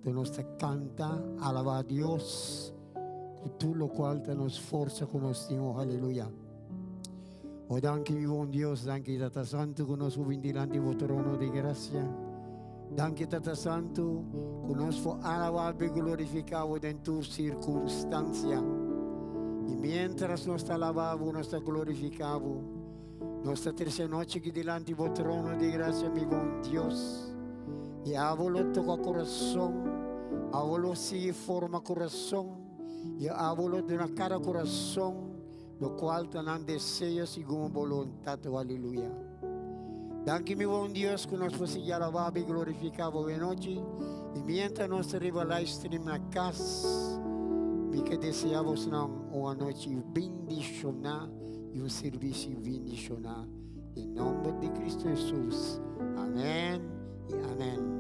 Anto nos ta kanta, alabá Dios ku tur lokual ta nos forsa ku nos tin. O aleluya. O danki mi bon Dios, danki Tata Santu ku nos por bin dilanti bo trono di grasia. Danki Tata Santu ku nos por alabá bo i glorifiká bo den tur sirkunstansia. I miéntras nos ta alabá bo, nos ta glorifiká bo, nos ta trese anochi aki dilanti bo trono di grasia, mi bon Dios. I abo lo toka kurason, abo lo sigui forma kurason, i abo lo duna kada kurason lokual ta nan deseo segun bo boluntat. O aleluya. Danki mi bon Dios ku nos por sigui alabá bo i glorifiká bo anochi. I mientras nos ta riba livestream na kas, mi ke deseá bosnan un anochi bindishoná i un sirbishi bindishoná. Den nomber di Cristo Hesus. Amèn i amèn.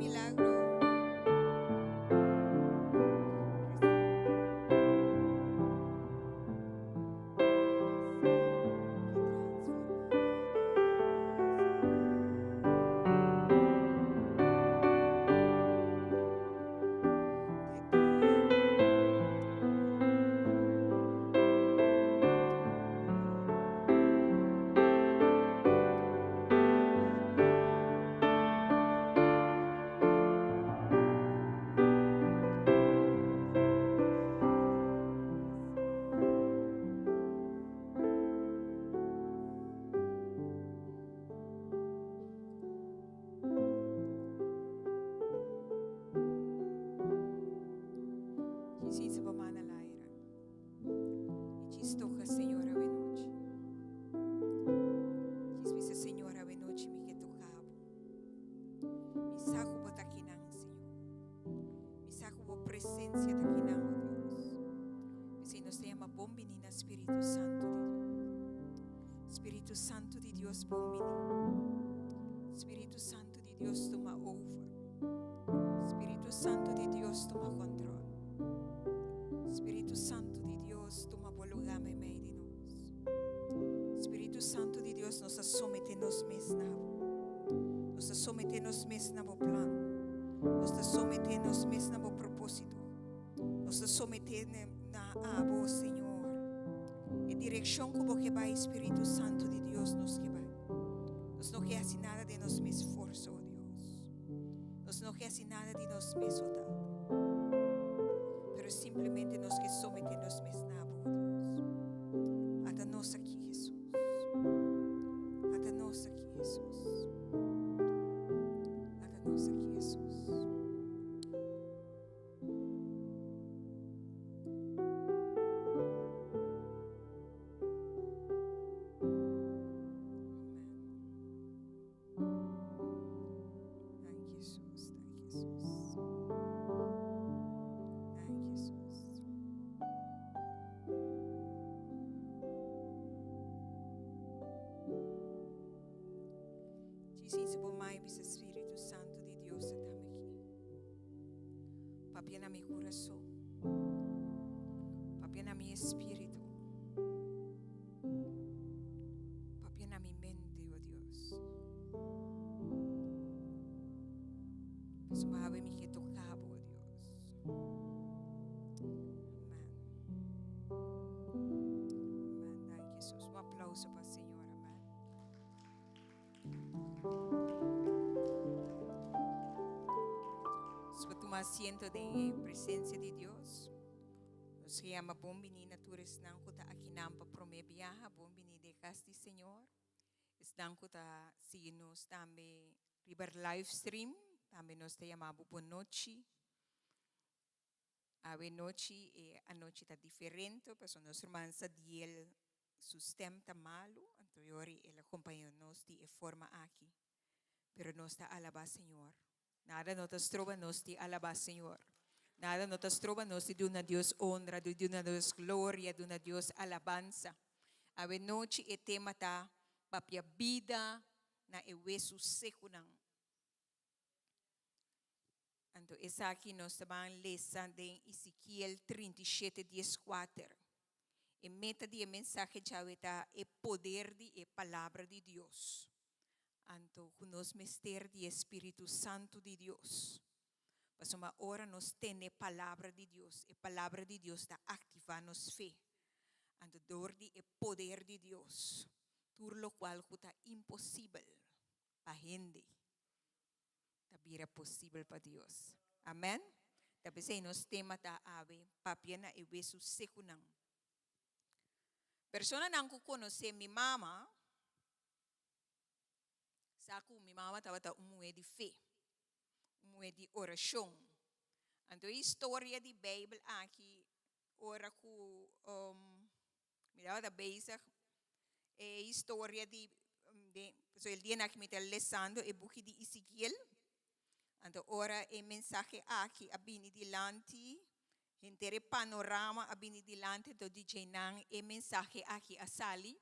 milagro. Djis bo man al aire. I djis toka Señor awe nochi. Djis bisa Señor awe nochi mi ke toka bo. Mi sa ku bo ta kinan, Señor. Mi sa ku bo presencia ta kinan, o Dios. P'esei nos ta yama bon bini na Spiritu Santu di Dios. Spiritu Santu di Dios bon bini. Spiritu Santu di Dios tuma over. Spiritu Santu di Dios tuma control. Spiritu Santu di Dios tuma bo lugar meimei di nos. Spiritu Santu di Dios nos ta somete nos mes na bo. Nos ta somete nos mes na bo plan. Nos ta somete nos mes na bo propósito. Nos ta somete na abo, Señor. E direccion ku bo ke bai, Spiritu Santu di Dios, nos ke bai. Nos no ke hasi nada den nos mes forsa, oh Dios. Nos no ke hasi nada di nos mes, oh Tata. Pero simplemente nos ke somete nos mes na bo, oh Dios. Ata nos aki, Jesus. Ata nos aki, Jesus. Ata nos aki, Jesus. Dank Jesus, dank Jesus. Dank Jesus. Jesus, bo mai bisa Spiritu Santo di Dios ta tame aki. Papia na mi corazón. Papia na mi espíritu. Papia na mi mente, oh Dios. Pasobra awe mi ke toka bo, oh Dios. Amen. Amen. Danki, Jesus. Un aplauso pa Señor. Amen. Nos por tuma asiento den e presencia di Dios. Nos ke yama bon bini na tur esnan ku ta akinan pa promé biaha. Bon bini den kas di Señor. Esnan ku ta sigui nos tambe riba live stream, tambe nos ta yama bo bon nochi. Awe nochi e anochi ta diferente, pasobra nos ruman Sadiel su stem ta malu, anto yori el a kompaña nos di e forma aki. Pero nos ta alabá Señor. Nada no ta stroba nos di alabá Señor. Nada no ta stroba nos di duna Dios honra, di duna Dios gloria, duna Dios alabansa. Awe nochi e tema ta Papia bida na e wesu sekunan. Anto esaki nos ta ban lesa den Ezekiel 37, 14. E meta di e mensahe djawe ta e poder di e Palabra di Dios. Anto ku nos mester di e Spiritu Santu di Dios. Pasobra ora nos tende e Palabra di Dios, e Palabra di Dios ta aktivá nos fe. Anto dor di e poder di Dios, tur lokual ku ta imposibel pa hende, ta bira posibel pa Dios. Amen. Ta p'esei nos tema ta awe, Papia na e wesu sekunan. Personanan ku konosé mi mama sa ku mi mama tabata un muhé di fe, un muhé di orashon. Anto e historia di Beibel aki ora ku mi tabata bezig e historia di de pasobra el dia aki mi ta lesando e buki di Ezekiel anto ora e mensahe aki a bini dilanti henter e panorama a bini dilanti anto di djeinan e mensahe aki a sali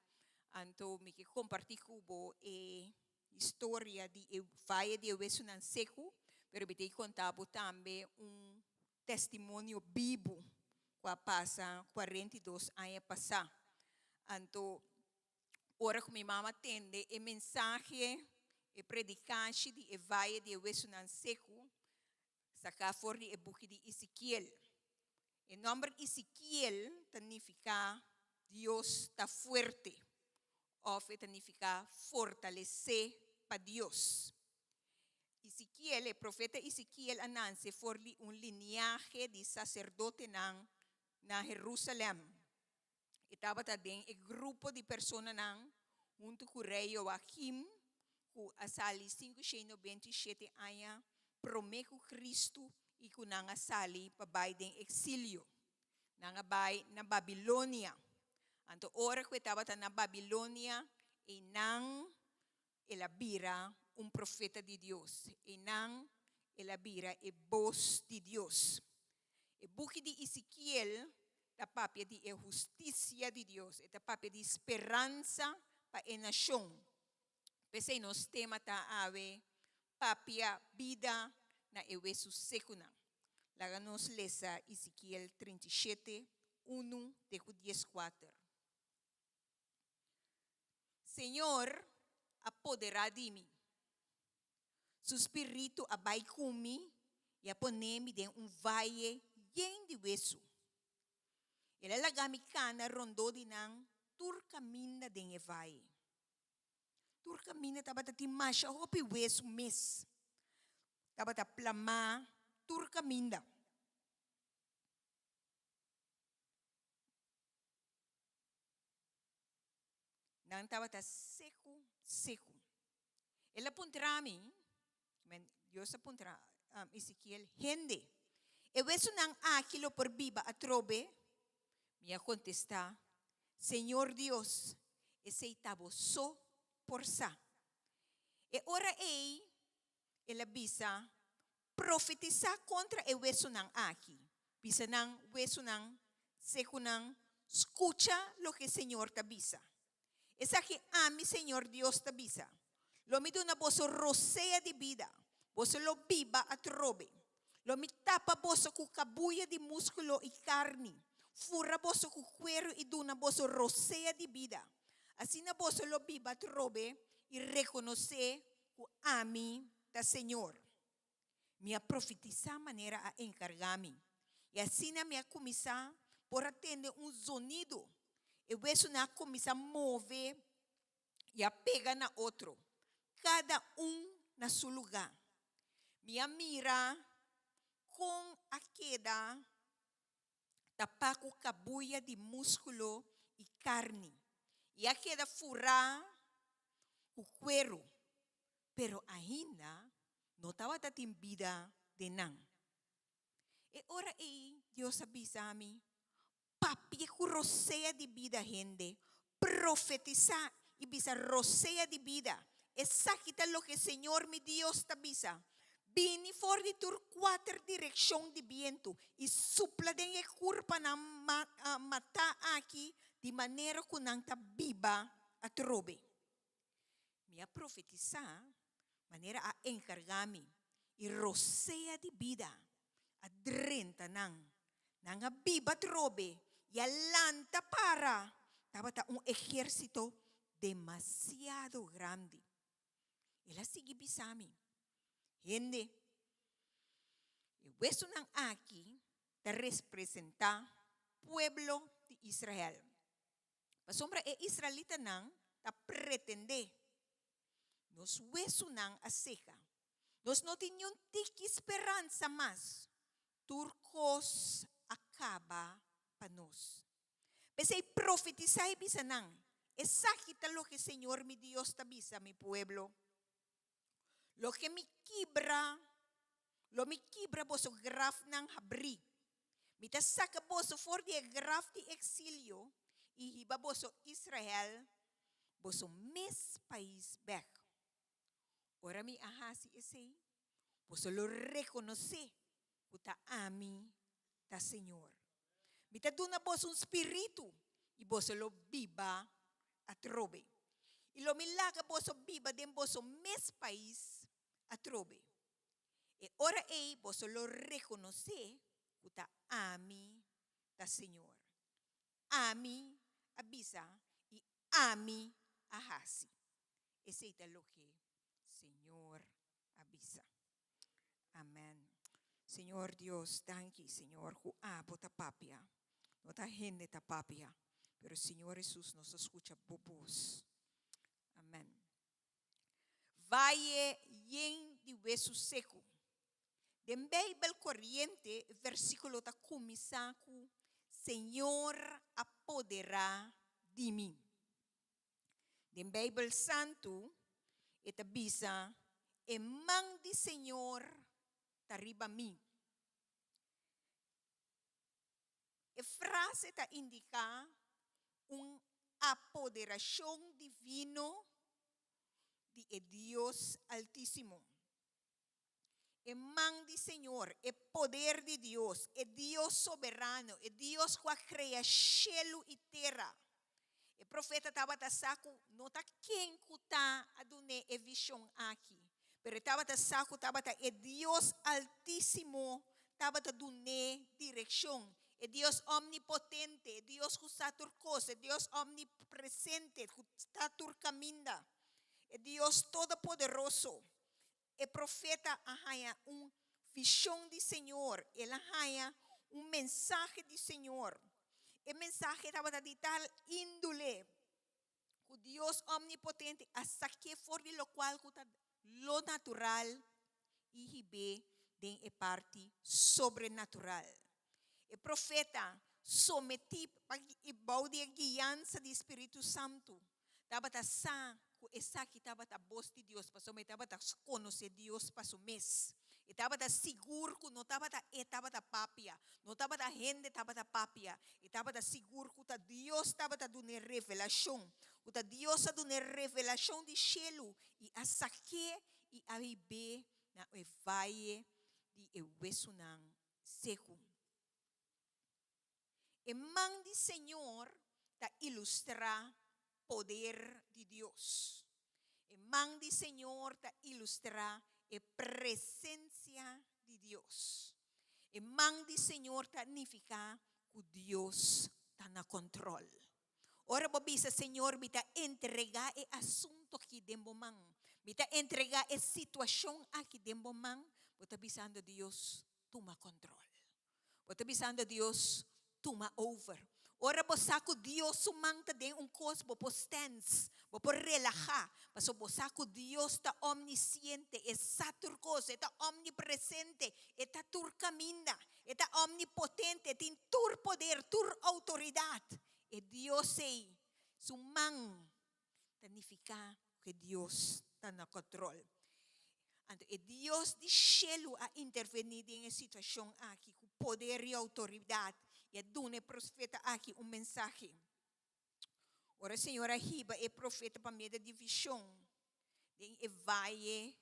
anto mi ke komparti ku bo e historia di e vaye di e wesunan seku. Pero mi ta konta bo tambe un testimonio bibu ku a pasa 42 aña pasá. Anto, ora ku mi mama tende e mensahe, e predikashi di e vaye di e wesunan seku, saká for di e buki di Ezekiel. E nòmber Ezekiel ta nifiká Dios ta fuerte òf e ta nifiká fortalesé pa Dios. Ezekiel, e profeta Ezekiel a nanse for di un liniahe di saserdotenan na Herúsalèm. E tabata den e grupo di personanan huntu ku rei Joakim ku a sali 597 aña promé ku Kristu i ku nan a sali pa bai den eksilio. Nan a bai na Babilonia. Anto ora ku e tabata na Babilonia, einan el a bira un profeta di Dios. Einan el a bira e bos di Dios. E buki di Ezekiel ta papia di e hustisia di Dios. E ta papia di speransa pa e nashon. P'esei nos tema ta awe, Papia bida na e wesu sekunan. Laga nos lesa Ezekiel 37, 1 te ku 14. Señor a poderá di mi. Su spiritu a bai ku mi i a pone mi den un vaye yen di wesu. El a laga mi kana rondó di nan tur kaminda den e vaye. Tur kaminda tabata tin masha hopi wesu mes. Tabata plamá tur kaminda. Nan tabata seku, seku. El a puntra mi, men Dios a puntra Ezekiel, Hende, e wesunan aki lo por biba atrobe? Mi a kontestá, Señor Dios, esei ta bo so por sa. E ora ei el a bisa, Profetisá kontra e wesunan aki. Bisa nan, Wesunan sekunan, skucha loke Señor ta bisa. Esaki ami, Señor Dios, ta bisa, Lo mi duna boso rosea di bida, boso lo biba atrobe. Lo mi tapa boso ku kabuya di múskulo i karni, fura boso ku kueru i duna boso rosea di bida. Asina boso lo biba atrobe i rekonosé ku ami ta Señor. Mi a profetisá manera a enkargá mi, i asina mi a kuminsá por a tende un zonido. E wesunan a kuminsá move i a pega na otro, kada un na su lugá. Mi a mira kon a keda tapá ku kabuya di múskulo i karni, i a keda furá ku kueru, pero ainda no tabata tin bida den nan. E ora ei Dios a bisa mi, Papia ku rosea di bida, hende, profetisá i bisa rosea di bida, Esaki ta loke Señor mi Dios ta bisa, Bini for di tur kuater direkshon di bientu i supla den e kurpanan matá aki di manera ku nan ta biba atrobe. Mi a profetisá manera a enkargá mi, i rosea di bida a drenta nan. Nan a biba atrobe i a lanta para. Tabata un ehérsito demasiado grandi. El a sigui bisa mi, Hende, e wesunan aki ta representá pueblo di Israel. Pasobra e israelitanan ta pretendé, Nos wesunan a seka. Nos no tin niun tiki speransa mas. Tur kos a kaba pa nos. P'esei profetisá i bisa nan, Esaki ta loke señor mi Dios ta bisa mi pueblo, Loke mi kibra, lo mi kibra boso grafnan habrí. Mi ta saka boso for di e graf di eksilio i hiba boso Israel, boso mes pais bèk. Ora mi a hasi esei, boso lo rekonosé ku ta ami ta Señor. Mi ta duna boso un spiritu i boso lo biba atrobe. I lo mi laga boso biba den boso mes pais atrobe. E Ora ei boso lo rekonosé ku ta ami ta Señor. Ami a bisa i ami a hasi. Esei ta loke Señor a bisa. Amen. Señor Dios, danki, Señor, ku abo ta papia. No ta hende ta papia, pero Señor Hesus nos ta skucha bo bos. Amen. Vaye yen di wesu seku. Den Beibel Koriente e versíkulo ta kuminsá ku Señor a poderá di mi. Den Beibel Santu e ta bisa, E man di Señor ta riba mi. E frase ta indiká un apoderashon divino di e Dios Altísimo. E man di Señor, e poder di Dios, e Dios soberano, e Dios ku a krea shelu i tera. E profeta tabata sa ku no ta ken ku ta a dun'é e vishon aki, pero e tabata sa ku tabata e Dios Altísimo tabata dun'é direkshon, e Dios omnipotente, e Dios ku sa tur kos, e Dios omnipresente ku ta tur kaminda, e Dios todopoderoso. E profeta a haña un vishon di Señor, el a haña un mensahe di Señor. E mensahe tabata di tal índole ku Dios Omnipotente a sak'é for di lokual ku ta lo natural i hib'é den e parti sobrenatural. E profeta, sometí pa i bou di e guiansa di Spiritu Santu, tabata sa ku esaki tabata bos di Dios pasobra e tabata konosé Dios pa su mes. E tabata sigur ku no tabata e tabata papia, no tabata hende tabata papia. E tabata sigur ku ta Dios tabata dun'é revelashon, ku ta Dios a dun'é revelashon di shelu i a sak'é i a hib'é na e vaye di e wesunan seku. E man di Señor ta ilustrá poder di Dios. E man di Señor ta ilustrá e presensia di Dios. E man di Señor ta nifiká ku Dios ta na kòntròl. Ora bo bisa, Señor, mi ta entregá e asuntu aki den bo man, mi ta entregá e situashon aki den bo man, bo ta bisando Dios, tuma kòntròl. Bo ta bisando Dios, tuma over. Ora bo sa ku Dios su man ta den un kos, bo por stèns, bo por relahá, pasobra bo sa ku Dios ta omnisiente, e sa tur kos, e ta omnipresente, e ta tur kaminda, e ta omnipotente, e tin tur poder, tur outoridat. E Dios ei, su man ta nifiká ku e Dios ta na kòntròl. Anto e Dios di shelu a intervení den e situashon aki ku poder i outoridat i a duna e profeta aki un mensahe. Ora Señor a hiba e profeta pa medio di vishon den e vaye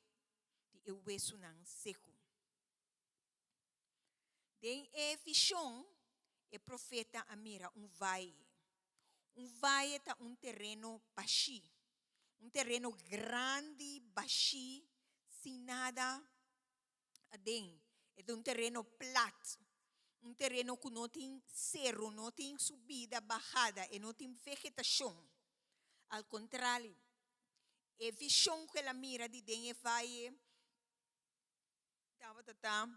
di e wesunan seku. Den e vishon, e profeta a mira un vaye. Un vaye ta un tereno bashí, un tereno grandi, bashí, sin nada aden. E ta un tereno plat, un tereno ku no tin seru, no tin subida, bahada, e no tin vegetashon. Al kontrario, e vishon ku el a mira di den e vaye Tabata ta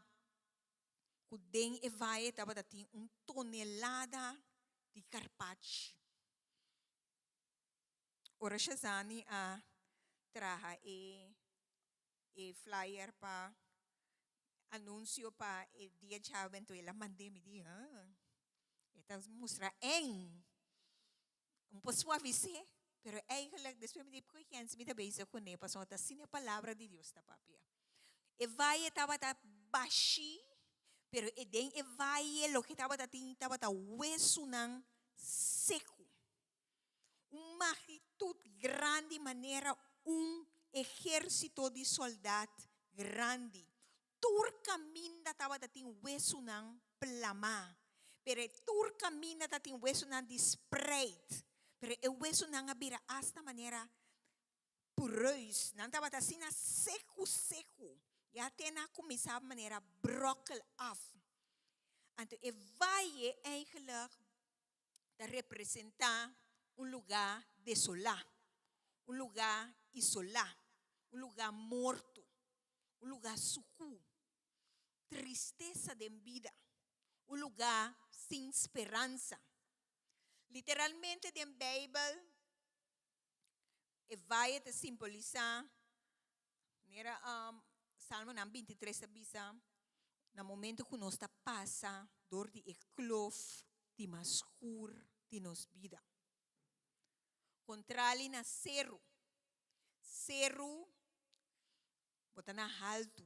ku den e vaye tabata tin un tonelada di karpachi. Ora Shazani a traha e e flyer pa anunsio pa e dia djawe, el a mand'é mi di, ah, e ta mustra eng. Un por suavis'é, pero eigenlijk despues mi di, por kens mi ta bezig kuné? Pasobra ta asina e palabra di Dios ta papia. E vaye tabata bashí, pero e den e vaye loke tabata tin tabata wesunan seku. Un magnitut grandi manera un ehérsito di sòldat grandi. Tur kaminda tabata tin wesunan plamá, pero e tur kaminda ta tin wesunan di spreit, pero e wesunan a bira asta manera pureus, nan tabata asina seku seku. Ya te nan a kuminsá manera bròkel af. Anto e vaye eigenlijk ta representá un lugá desolá, un lugá isolá, un lugá morto, un lugá sukú, tristesa den bida, un lugá sin speransa. Literalmente den Beibel e vaye ta simbolisá, manera Salmonan bintitres ta bisa, na momento ku nos ta pasa dor di e klof di mas skur di nos bida. Kontrali na seru, seru bo ta na haltu.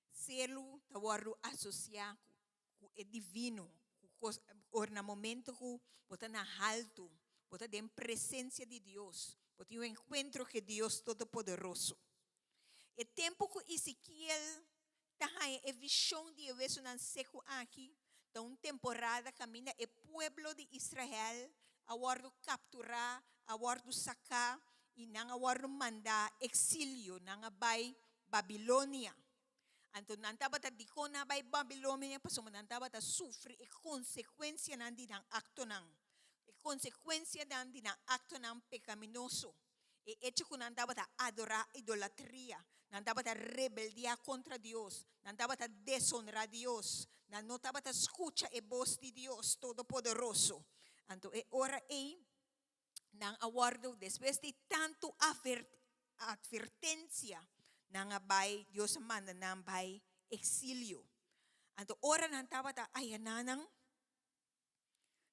Selu ta wòrdu asosiá ku e divino, ku kos, ora na momento ku bo ta na haltu, bo ta den presensia di Dios, bo tin un enkuentro ku e Dios Todopoderoso. E tempu ku Ezekiel ta haña e vishon di e wesunan seku aki, ta un temporada kaminda e pueblo di Israel a wòrdu kapturá, a wòrdu saká i nan a wòrdu mandá eksilio, nan a bai Babilonia. Anto nan tabata dikon nan a bai Babilonia? Pasobra nan tabata sufri e konsekuensianan di nan aktonan, e konsekuensianan di nan aktonan pekaminoso. E echo ku nan tabata adorá idolatria, nan tabata rebeldiá kontra Dios, nan tabata desonrá Dios, nan no tabata skucha e bos di Dios Todopoderoso. Anto e ora ei nan a wòrdu, despues di tantu atvertensia, nan a bai, Dios a manda nan bai eksilio. Anto ora nan tabata ayaná nan,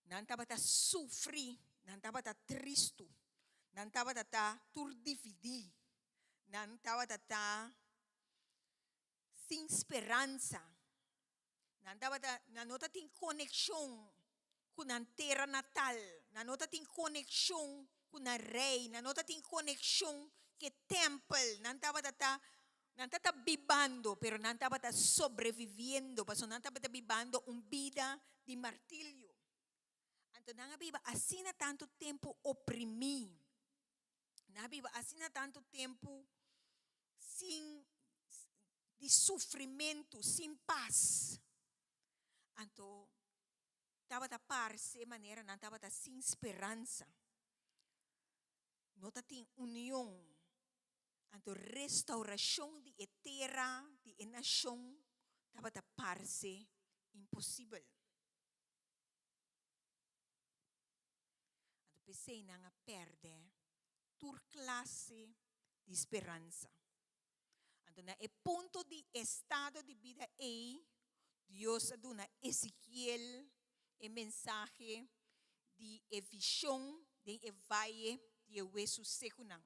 nan tabata sufri, nan tabata tristu, nan tabata ta tur dividí, nan tabata ta sin speransa. Nan tabata, nan no ta tin konekshon ku nan tera natal, nan no ta tin konekshon ku nan rei, nan no ta tin konekshon ku e tèmpel. Nan tabata ta, nan ta ta bibando, pero nan tabata sobreviviendo, pasobra nan tabata bibando un bida di martilio. Anto nan a biba asina tantu tempu oprimí, nan a biba asina tantu tempu sin di sufrimentu, sin pas. Anto tabata parse manera nan tabata sin speransa. No ta tin union. Anto restaurashon di e tera, di e nashon, tabata parse imposibel. Anto p'esei nan a pèrdè tur klase di speransa. Anto na e punto di estado di bida ei, Dios a duna Ezekiel e mensahe di e vishon den e vaye di e wesu sekunan.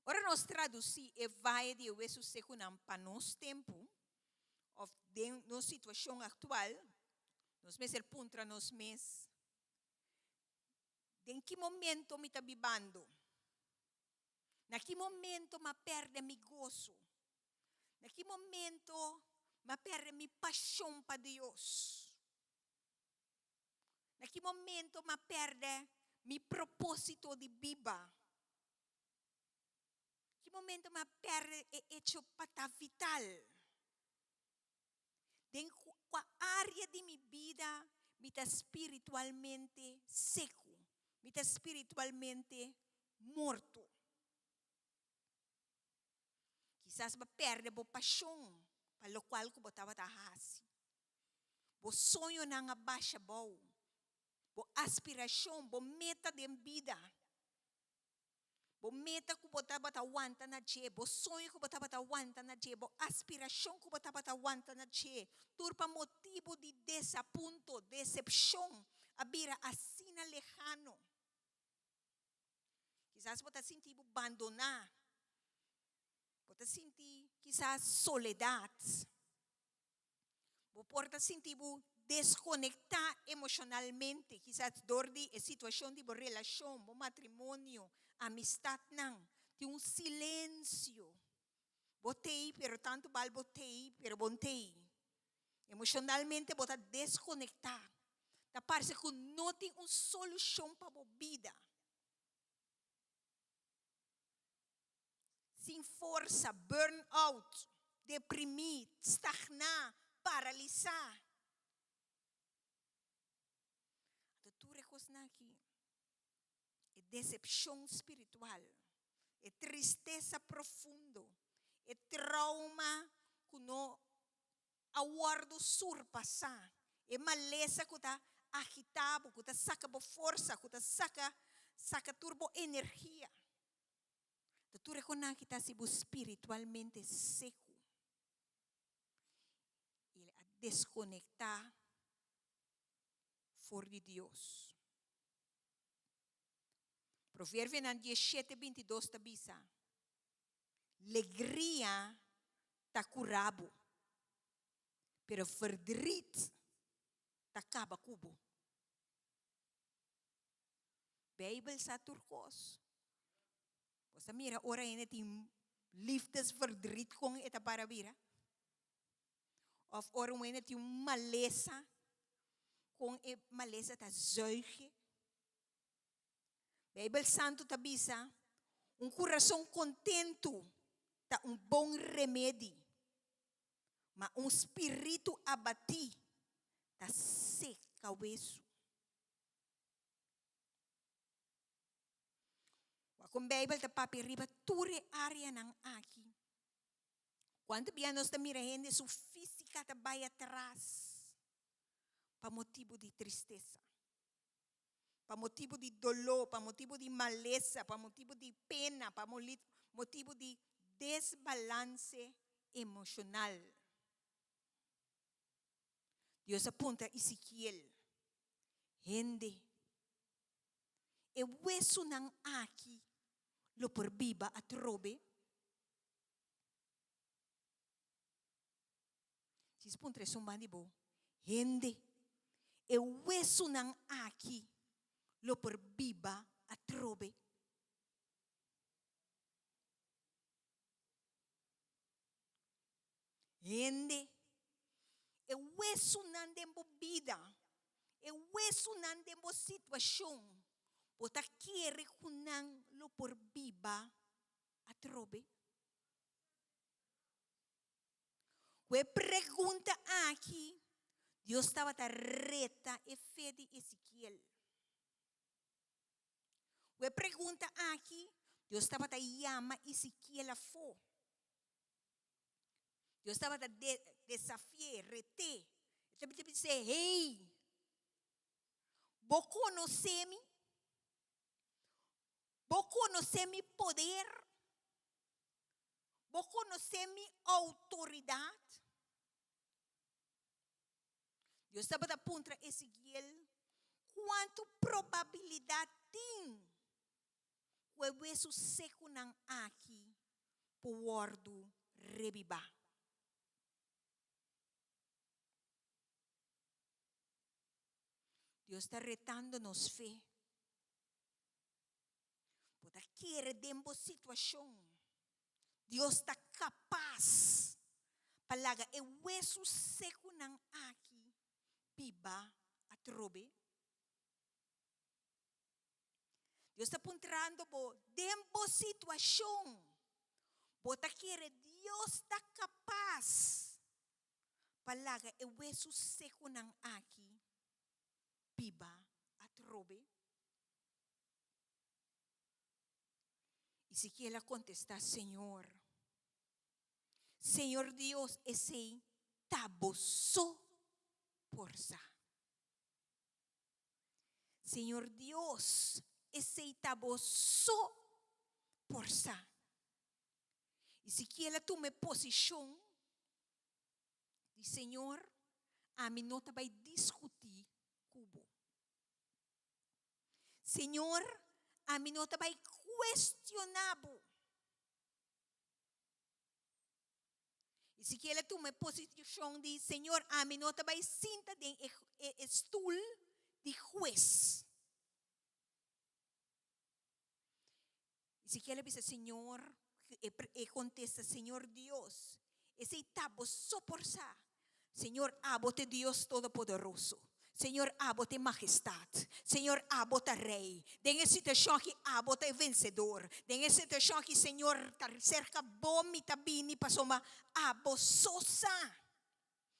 Ora nos tradusí e vaye di e wesu sekunan pa nos tempu, òf den nos situashon aktual, nos mester puntra nos mes, Den ki momento mi ta bibando? Na ki momento m'a pèrdè mi goso? Na ki momento m'a pèrdè mi pashon pa Dios? Na ki momento m'a pèrdè mi propósito di biba? Ki momento m'a pèrdè e echo pa ta vital? Den kua área di mi bida mi ta spiritualmente seku, mi ta spiritualmente morto? Kisas bo a pèrdè bo pashon pa lokual ku bo tabata hasi. Bo soñonan a basha bou. Bo aspirashon, bo meta den bida. Bo meta ku bo tabata wanta na dje, bo soño ku bo tabata wanta na dje, bo aspirashon ku bo tabata wanta na dje, tur pa motibu di desapunto, desepshon, a bira asina lehano. Kisas bo ta sinti bo bandoná, bo ta sinti kisas soledat. Bo por ta sinti bo deskonektá emoshonalmente, kisas dor di e situashon di bo relashon, bo matrimonio, amistatnan. Tin un silensio. Bo t'ei, pero tantu bal bo t'ei, pero bo n'tei. Emoshonalmente bo ta deskonektá. Ta parse ku no tin un solushon pa bo bida. Sin forsa, burn out, deprimí, stagná, paralisá. Anto tur e kosnan aki, e desepshon spiritual, e tristesa profundo, e trauma ku no a wòrdu surpasá, e malesa ku ta agitá bo, ku ta saka bo forsa, ku ta saka saka tur bo energia. Ta tur e konan aki ta hasi bo spiritualmente seku. I el a deskonektá for di Dios. Proverbionan diesshete bintidos ta bisa, Legria ta kura bo, pero verdriet ta kaba ku bo. Beibel sa tur kos. Bo sa mira ora hende tin liefdesverdriet kon e ta para bira? Of ora un hende tin un malesa kon e malesa ta zuig e? Beibel Santu ta bisa, Un kurason kontentu ta un bon remedi, ma un spiritu abatí ta seka wesu. Wak kon Beibel ta papia riba tur e áreanan aki. Kuantu bia nos ta mira hende su físika ta bai atras pa motibu di tristesa? Pa motibu di doló, pa motibu di malesa, pa motibu di pena, pa motibu di desbalanse emoshonal. Dios a puntra Ezekiel, Hende, e wesunan aki lo por biba atrobe? Djis puntra esun ban di bo, Hende, e wesunan aki lo por biba atrobe? Hende, e wesunan den bo bida, e wesunan den bo situashon, bo ta kere ku nan lo por biba atrobe? Ku e pregunta aki, Dios tabata reta e fe di Ezekiel. Ku e pregunta aki, Dios tabata yama Ezekiel afó. Dios tabata desafi'é, ret'é. E tabata bis'é, Hey, bo konosé mi? Bo konosé mi poder? Bo konosé mi outoridat? Dios tabata puntra Ezekiel, Kuantu probabilidat tin ku e wesu sekunan aki por wòrdu rebibá? Dios ta retando nos fe. Bo ta kere den bo situashon. Dios ta kapas pa laga e wesu sekunan aki biba atrobe. Dios ta puntrando bo den bo situashon. Bo ta kere Dios ta kapas pa laga e wesu sekunan aki biba atrobe? Ezekiel a kontestá, Señor, Señor Dios, esei ta bo so por sa. Señor Dios, esei ta bo so por sa. Ezekiel a tuma e posishon di, Señor, ami no ta bai diskutí ku bo. Señor, ami no ta bai cuestiona bo. Y sikier a tuma e posicion di, Señor, ami no ta bai sinta den e, e, e stoel di hues. Y sikier a bisa, Señor, e, e contesta, Señor Dios, esey ta bo so por sa. Señor, abo te Dios Todopoderoso. Señor abo ta e Mahestad. Señor abo ta Rey. Den e situacion aki abo ta e vencedor. Den e situacion aki Señor ta cerca bo mi ta bini pasobra abo so sa.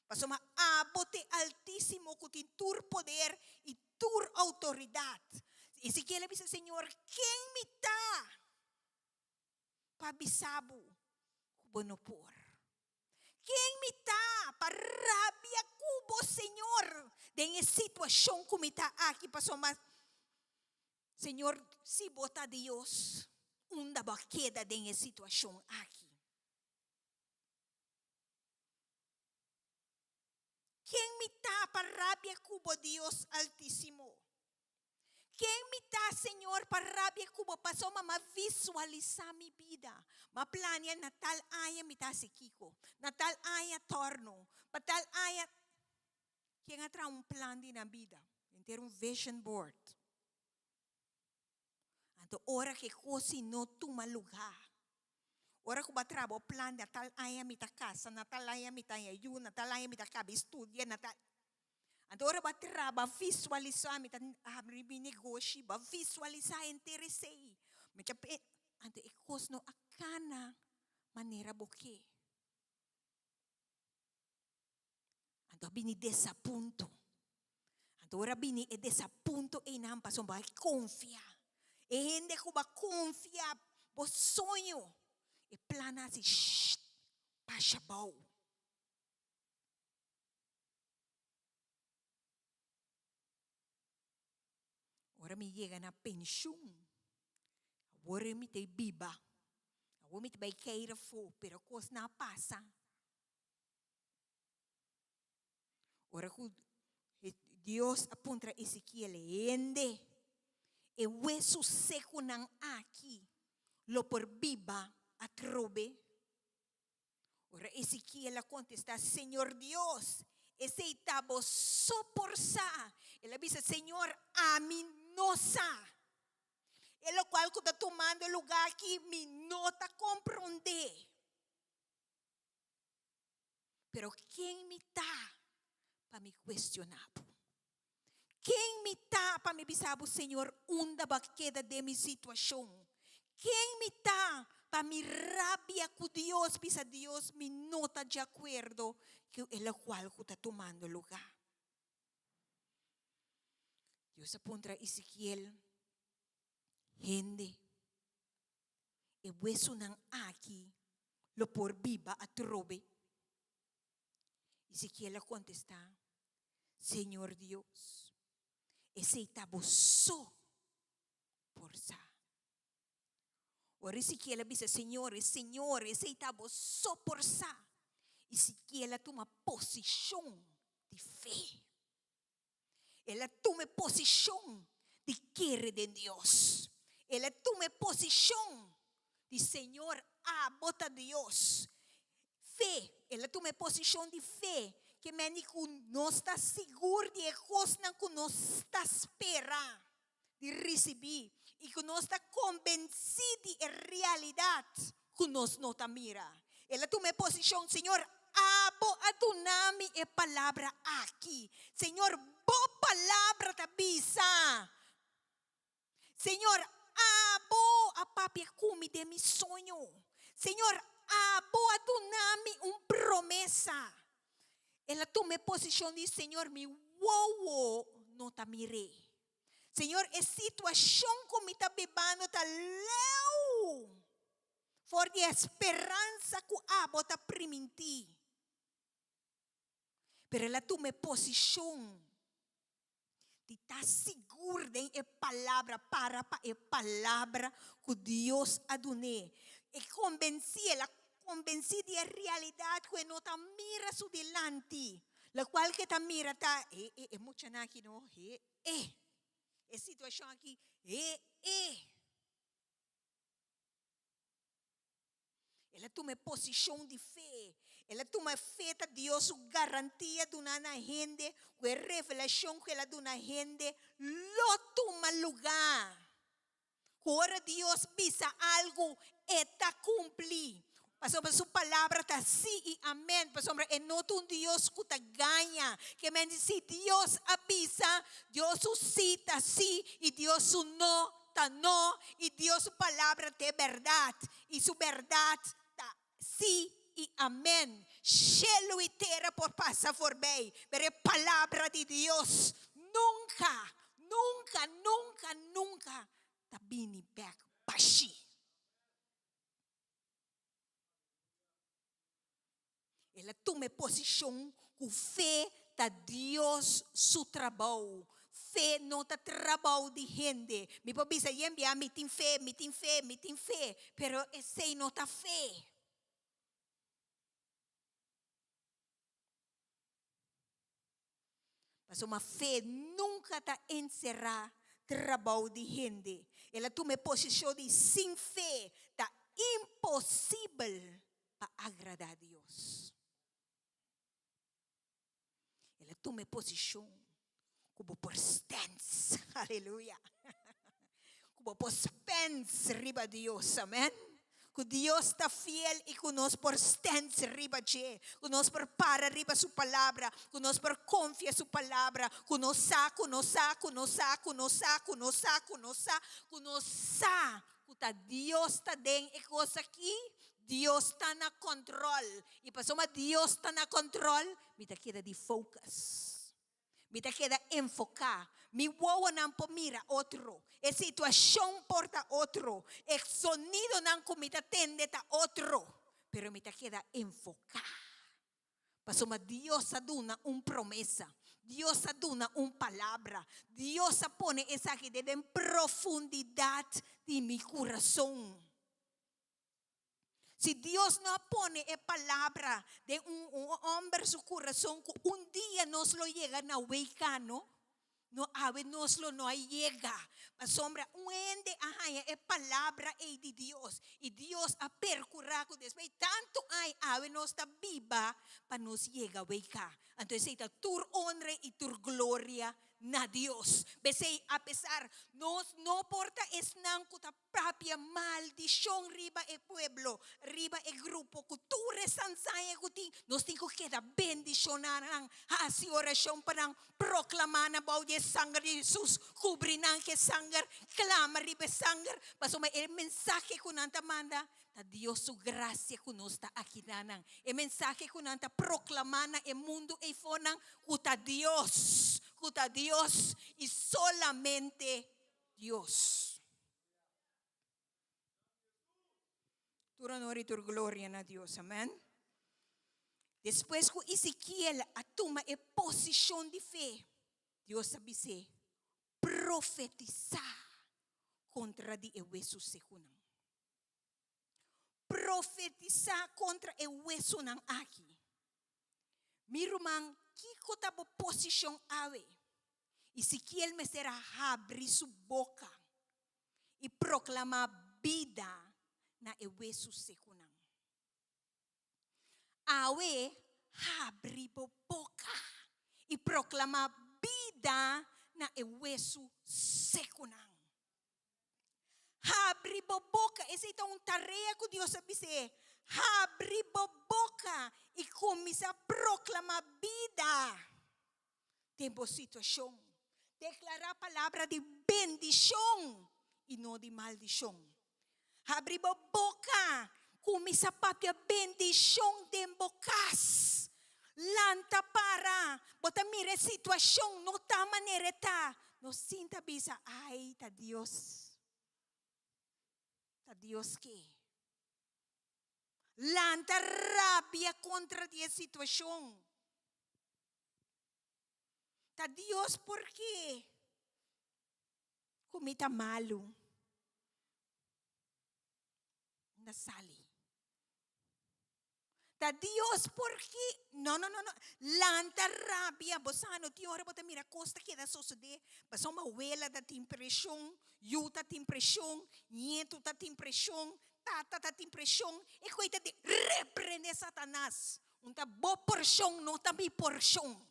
Pasobra abo ta e Altisimo cu tin tur poder y tur autoridad. Ezekiel a bisa, Señor, ken mi ta pa bisa bo cu bo no por? Ken mi ta pa rabia ku bo, Señor, den e situashon ku mi ta aki? Pasobra, Señor, si bo ta Dios, unda bo a keda den e situashon aki? Ken mi ta pa rabia ku bo, Dios Altísimo? Ken mi ta, Señor, pa rabia ku bo? Pasobra m'a visualisá mi bida. M'a plania na tal aña mi ta hasi kiko, na tal aña tòrno, pa tal aña. Ken a traha un plan di nan bida? Henter un vision board. Anto ora ku e kos si no tuma lugá, ora ku bo a traha bo plan na tal aña mi ta kasa, na tal aña mi ta haña yu, na tal aña mi ta kaba studia, na tal. Anto ora bo a traha, bo a visualisá, mi ta habri mi negoshi, bo a visualisá henter esei. Mi ta pe, anto e kos no a kana manera bo ke. Anto a bini desapunto. Anto ora bini e desapunto einan pasobra bo a konfia. E hende ku bo a konfia bo soño, e plan a hasi shht, pasha abou. Ora mi yega na penshun, awor mi ta biba, awor mi ta bai keira afó, pero kosnan a pasa. Ora ku Dios a puntra Ezekiel, Hende, e wesu sekunan aki lo por biba atrobe? Ora Ezekiel a kontestá, Señor Dios, esei ta bo so por sa. El a bisa, Señor, ami no sa. E lokual ku ta tumando lugá aki mi no ta komprondé. Pero ken mi ta pa mi cuestiona bo? Ken mi ta pa mi bisa bo, Señor, unda bo a keda den mi situacion? Ken mi ta pa mi rabia cu Dios, bisa Dios, mi no ta di acuerdo cu e locual cu ta tumando lugar? Dios a puntra Ezekiel, Hende, e wesunan aki lo por biba atrobe? Ezekiel a kontestá, Señor Dios, esei ta bo so por sa. Ora Ezekiel a bisa, Señor, Señor, esei ta bo so por sa. Ezekiel a tuma posishon di fe. El a tuma e posishon di kere den Dios. El a tuma e posishon di Señor, abo ta Dios. Fe, el a tuma e posishon di fe, ke mende ku nos ta sigur di e kosnan ku nos ta spera di risibí i ku nos ta kombensí di e realidat ku nos no ta mira. El a tuma e posishon, Señor, abo a duna mi e palabra aki. Señor, bo palabra ta bisa. Señor, abo a papia ku mi den mi soño. Señor, abo a duna mi un promesa. El a tuma e posishon di, Señor, mi wowo no ta mir'é. Señor, e situashon ku mi ta bibando ta leu for di e speransa ku abo ta primintí. Pero el a tuma e posishon di ta sigur den e palabra, para pa e palabra ku Dios a dun'é. E kombensí, el a kombensí di e realidat ku e no ta mira su dilanti. Lokual ku e ta mira ta, e, e, e muchanan aki no, e, e. E situashon aki, e, e. El a tuma e posishon di fe. El a tuma e fe ta Dios su garantia duna na hende ku e revelashon ku el a duna hende lo tuma lugá. Ku ora Dios bisa algu, e ta kumpli. Pasobra su palabra ta sí i amèn. Pasobra e no ta un Dios ku ta gaña. Ke men di si Dios a bisa, Dios su sí ta sí i Dios su no ta no. I Dios su palabra ta e bèrdat. I su bèrdat ta sí i amèn. Shelu i tera por pasa forbei, pero e palabra di Dios nunka, nunka, nunka, nunka ta bini bèk bashí. El a tuma e posishon ku fe ta Dios su trabou. Fe no ta trabou di hende. Mi por bisa yen bia mi tin fe, mi tin fe, mi tin fe, pero esei no ta fe. Pasobra fe nunka ta enserá trabou di hende. El a tuma e posishon di sin fe ta imposibel pa agradá Dios. El a tuma e posishon ku bo por stèns, aleluya, ku bo por spèns riba Dios, amèn. Ku Dios ta fiel i ku nos por stèns riba dje, ku nos por para riba su palabra, ku nos por konfia su palabra, ku nos sa, ku nos sa, ku nos sa, ku nos sa, ku nos sa, ku nos sa, ku nos sa ku ta Dios ta den e kos aki, Dios ta na kòntròl. I pasobra Dios ta na kòntròl, mi ta keda di focus. Mi ta keda enfoká. Mi wowonan por mira otro. E situashon por ta otro. E sonidonan ku mi ta tende ta otro. Pero mi ta keda enfoká. Pasobra Dios a duna un promesa. Dios a duna un palabra. Dios a pone esaki den den profundidat di mi kurason. Si Dios no a pone e palabra den un un homber su curason cu un dia nos lo yega na Weikano, no awe nos lo no a yega. Pasobra un hende a haña e palabra ei di Dios y Dios a percura cu despues di tanto aña awe nos ta biba pa nos yega Weika. Anto esei ta tur honra y tur gloria na Dios. P'esei apesar nos no por ta esnan cu ta Papia maldishon riba e pueblo, riba e grupo ku tur e sansaña ku tin. Nos tin ku keda bendishoná nan, hasi orashon pa nan, proklamá nan bou di e sanger di Hesus, kubri nan ku e sanger, klama riba e sanger, pasobra e mensahe ku nan ta manda ta Dios su grasia ku nos ta aki na nan. E mensahe ku nan ta proklamá na e mundu eifonan ku ta Dios, ku ta Dios i solamente Dios. Tur honor i tur gloria na Dios. Amen. Despues ku Ezekiel a tuma e posishon di fe, Dios a bis'é, Profetisá kontra di e wesu sekunan. Profetisá kontra e wesunan aki. Mi ruman, kiko ta bo posishon awe? Ezekiel mester a habri su boka i proklamá bida na e wesu sekunan. Awe, habri bo boka i proklamá bida na e wesu sekunan. Habri bo boka. Esei ta un tarea ku Dios a bis'é. Habri bo boka i kuminsá proklamá bida den bo situashon. Deklará palabra di bendishon i no di maldishon. Habri bo boka, kuminsá papia bendishon den bo kas. Lanta para, bo ta mira e situashon no ta manera e ta. No sinta bisa, ai, ta Dios, ta Dios ke. Lanta rabia kontra di e situashon. Ta Dios porke ku mi ta malu? Na sali. Ta Dios porke? No, no, no, no. Lanta rabia. Bo sa no tin ora bo ta mira kos ta keda sosodé. Pasobra wela ta tin preshon, yu ta tin preshon, nietu ta tin preshon, tata ta tin preshon. E koe ta di reprende Satanas. Un ta bo porshon, no ta mi porshon.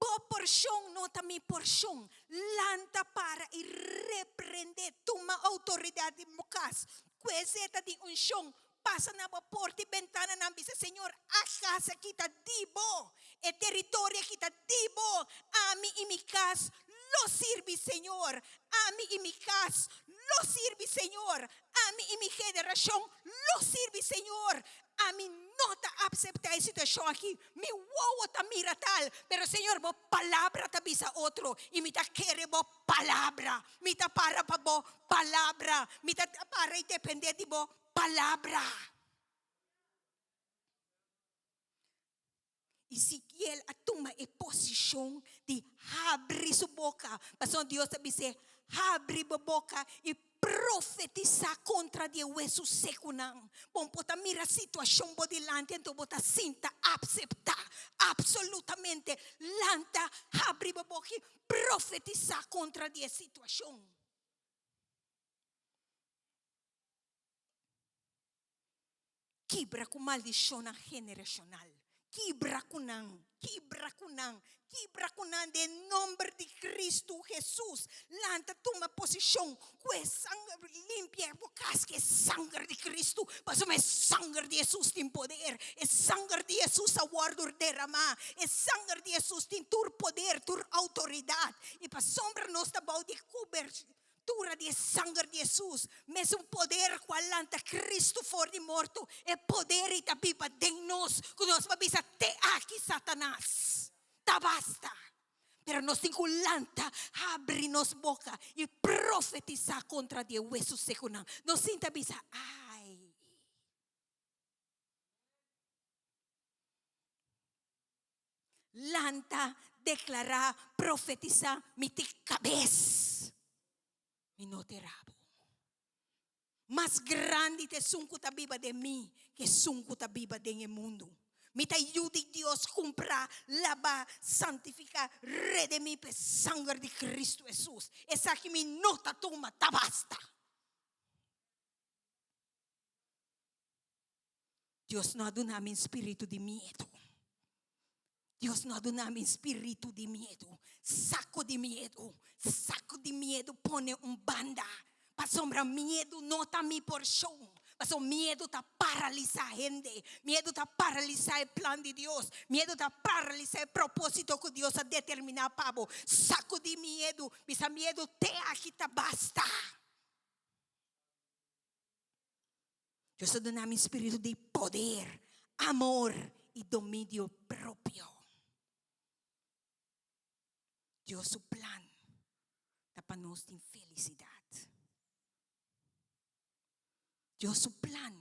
Bo Bo porshon no ta mi porshon. Lanta para i reprendé, tuma outoridat di bo kas. Ku e zeta di unshon, pasa na bo porta i bentananan, bisa, Señor, a kas aki ta di bo, e teritorio aki ta di bo. Ami i mi kas lo sirbi Señor. Ami i mi kas lo sirbi Señor. Ami i mi generashon lo sirbi Señor. Ami no ta apseptá e situashon aki. Mi wowo ta mira tal, pero Señor, bo palabra ta bisa otro, i mi ta kere bo palabra. Mi ta para pa bo palabra. Mi ta para i dependé di bo palabra. Ezekiel a tuma e posishon di habri su boka, pasobra Dios a bis'é, Habri bo boka i profetisá kontra di e wesu sekunan. Bo por ta mira situashon bo dilanti, anto bo ta sinta apseptá apsolutamente. Lanta, habri bo boka i profetisá kontra di e situashon. Kibra ku maldishonnan generashonal. Kibra ku nan, kibra ku nan, kibra ku nan den nomber di Kristu Hesus. Lanta tuma posishon ku e sanger, limpia bo kas ku e sanger di Kristu, pasobra e sanger di Hesus tin poder. E sanger di Hesus a wòrdu deramá. E sanger di Hesus tin tur poder, tur outoridat. I pasobra nos ta bou di kuber. Tura di e sanger di Hesus, mesun poder ku a lanta Kristu for di morto, e poder ei ta biba den nos, ku nos por bisa, Te aki, Satanas! Ta basta! Pero nos tin ku lanta, habri nos boka i profetisá kontra di e wesu sekunan. Nos sin ta bisa, Ai! Lanta, deklará, profetisá, mi tin kabes, mi no te rabo. Mas grandi ta esun ku ta biba den mi ke esun ku ta biba den e mundu. Mi ta yu di Dios, kumprá, labá, santifiká, redemí pa e sanger di Kristu Hesus. Esaki mi no ta tuma, ta basta. Dios no a duna mi spiritu di miedu. Dios no a duna mi spiritu di miedu. Saco di miedu, saco di miedu pone un banda. Pasobra miedu no ta mi porshon. Pasobra miedu ta paralisá hende. Miedu ta paralisá e plan di Dios. Miedu ta paralisá e propósito ku Dios a determiná pa bo. Saco di miedu, bisa miedu te aki ta basta. Dios a duna mi spiritu di poder, amor i dominio propio. Dios su plan ta pa nos tin felisidat. Dios su plan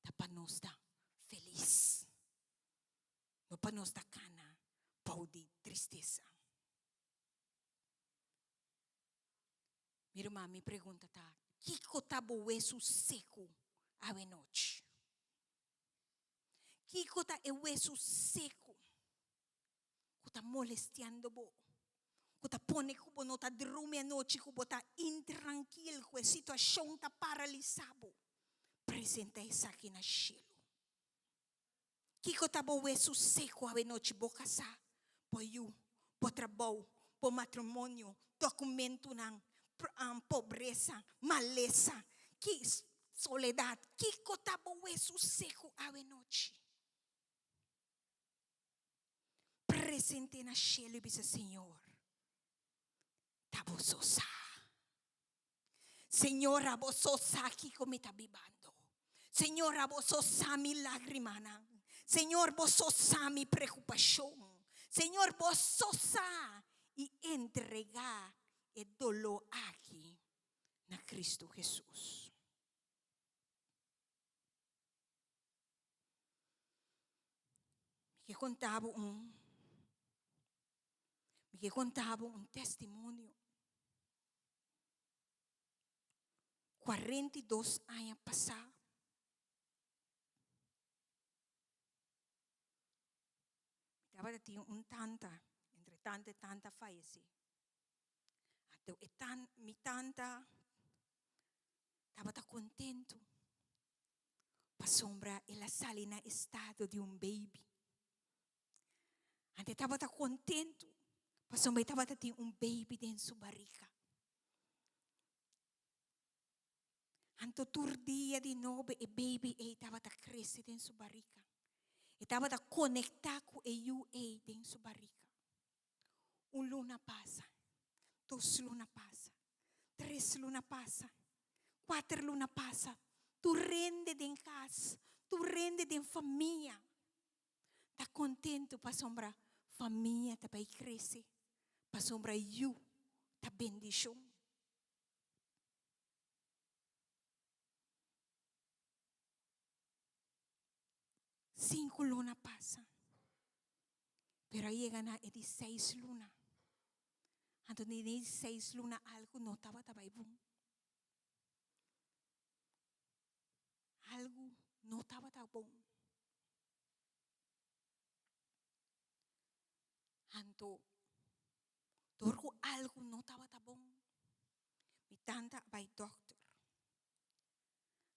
ta pa nos ta felis. No pa nos ta kana bou di tristesa. Mi ruman, mi pregunta ta, kiko ta bo wesu seku awenochi? Kiko ta e wesu seku ku ta molestiando bo? Ku ta pone ku bo no ta drumi anochi, ku bo ta intrankil, ku e situashon ta paralisá bo? Presenta esaki na shelu. Kiko ta bo wesu seku awenochi? Bo kasá, bo yu, bo trabou, bo matrimonio, dokumentunan, pobresa, malesa, ki soledat. Kiko ta bo wesu seku awenochi? Present'é na shelu i bisa, Señor, ta bo so sa. Señor, abo so sa kiko mi ta bibando. Señor, abo so sa mi lagrimanan. Señor, bo so sa mi preokupashon. Señor, bo so sa i entregá e doló aki na Kristu Hesus. Mi ke konta bo un, mi ke konta bo un testimonio. 42 aña pasá. Mi tabata tin un tanta, entre tanta e tanta a fayesé. Anto e tan, mi tanta tabata kontentu pasobra el a sali na estado di un baby. Anto e tabata kontentu pasobra e tabata tin un baby den su barika. Anto tur dia di nobo e baby ei tabata krese den su barika. E tabata konektá ku e yu ei den su barika. Un luna pasa, dos luna pasa, tres luna pasa, kuater luna pasa. Tur rende den kas, tur rende den famia ta kontentu pasobra famia ta bai krese, pasobra yu ta bendishon. Sinku luna pasa, pero a yega na e di seis luna. Anto den e di seis luna algu no tabata bai bon. Algu no tabata bon. Anto, dor ku algu no tabata bon, mi tanta a bai dòkter.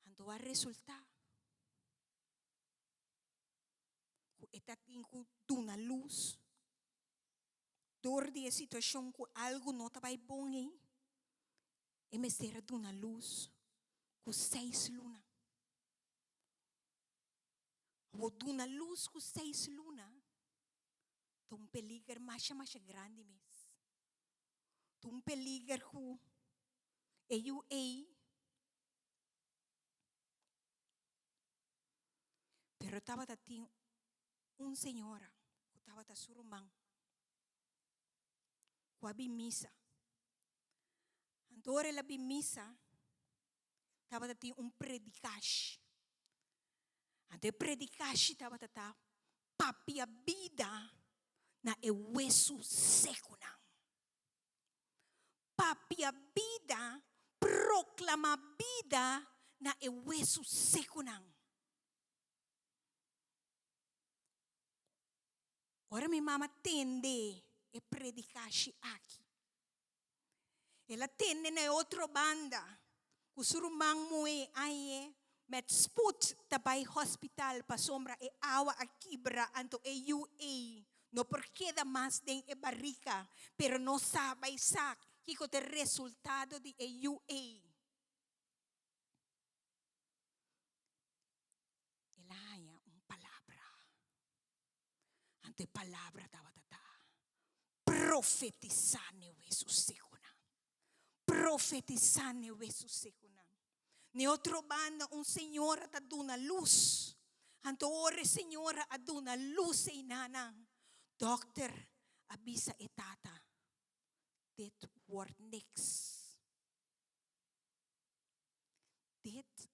Anto a resultá ku e ta tin ku duna lus dor di e situashon ku algu no ta bai bon ei, e mester a duna lus ku seis luna. Bo duna lus ku seis luna ta un peliger masha masha grandi mes. Ta un peliger ku e yu ei pero tabata tin un señora ku tabata su ruman ku a bin misa. Anto ora el a bin misa tabata tin un predikashi. Anto e predikashi tabata ta papia bida na e wesu sekunan. Papia bida, proklama bida na e wesu sekunan. Ora mi mama tende e predikashi aki, El a tende na e otro banda ku su ruman muhé añe met spoed ta bai hospital pasobra e awa a kibra anto e yu ei no por keda mas den e barika pero no sa bai sa kiko ta e resultado di e yu ei. El a haña un palabra. Anto e palabra tabata ta, Profetisá n'e wesu sekunan. Profetisá n'e wesu sekunan. N'e otro banda un señora ta duna lus. Anto ora e señora a duna lus einanan, dòkter a bisa e tata, Dit wordt niks. Dit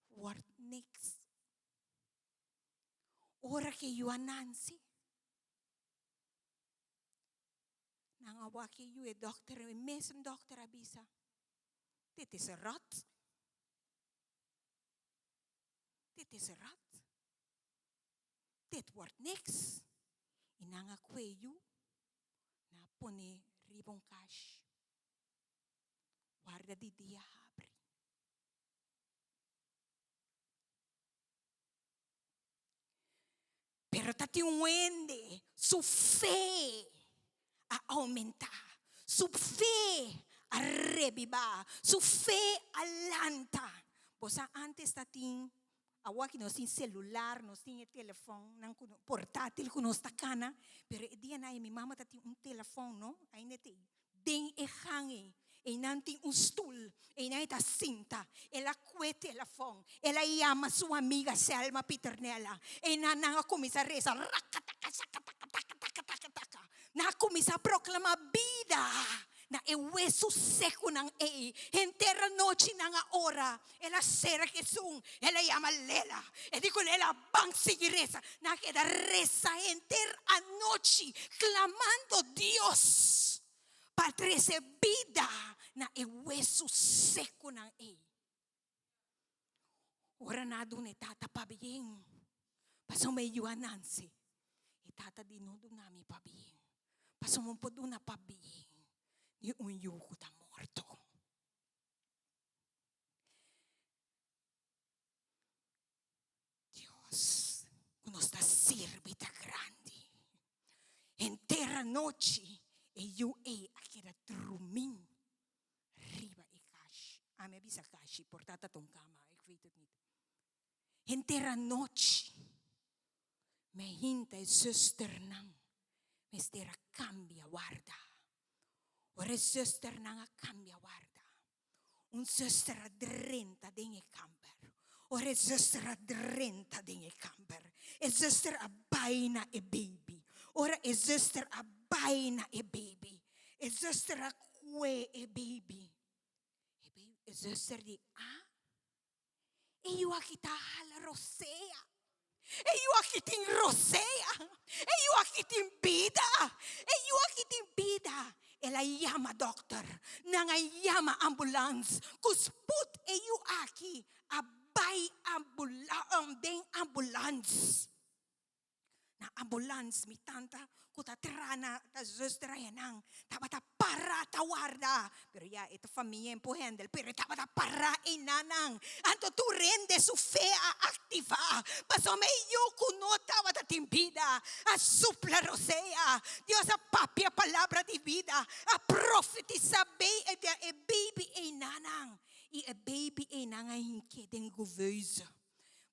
wordt niks. Ora ke yu a nansi, nan a wak e yu, e dòkter, e mesun dòkter a bisa, Dit is een rat. Dit is een rat. Dit wordt niks. I nan a kue e yu, nan a pone riba un kashi. Warda di dia habri. Pero ta tin un hende su fe a aumentá, su fe a rebibá, su fe a lanta. Bo sa antes ta tin, awor aki nos tin celular, nos tin e telefonnan ku portátil ku nos ta kana, pero e dianan ei mi mama ta tin un telefon no, ainda e ta ei. Den e gang ei, einan tin un stul, einan e ta sinta. El a kue telefòn, el a yama su amiga Selma Pieternella. Einan nan a kuminsá resa, rakataka-shakataka-taka-taka-taka. Nan a kuminsá proklamá bida na e wesu sekunan ei. Henter anochi nan a ora. El a sera ku esun, el a yama Lela. E di ku Lela, Ban sigui resa. Nan a keda resa henter anochi, klamando Dios pa trese bida na e wesu sekunan ei. Ora nan a duna e tata pabien, pasobra e yu a nanse. E tata di, No duna mi pabien, pasobra mi por duna pabien di un yu ku ta morto. Dios ku nos ta sirbi ta grandi. anochi e yu ei a keda drumí riba e kashi. Ami a bisa kashi, por ta ta un kama, ik weet het niet. Henter anochi mi a hinta e zusternan mester a kambia warda. Ora e zusternan a kambia warda, un zuster a drenta den e kamber. Ora e zuster a drenta den e kamber, e zuster a bai na e baby. Ora e zuster a bai na e baby, e zuster a kue e baby. E baby, e zuster di, ah, E yu aki ta hala rosea. E yu aki tin rosea. E yu aki tin bida. E yu aki tin bida. El a yama dokter. Nan a yama ambulans. Ku sput e yu aki a bai den ambulans. Na ambulans mi tanta ku ta tra na ta zuster ayenan tabata para ta warda pero ya e ta famia en por hendel pero e tabata para einanan anto tur hende su fe a aktiva pasobra e yu ku no tabata tin bida a supla rosea Dios a papia palabra di bida a profetisa bei e baby einanan i e baby einan a hink'é den guveuze.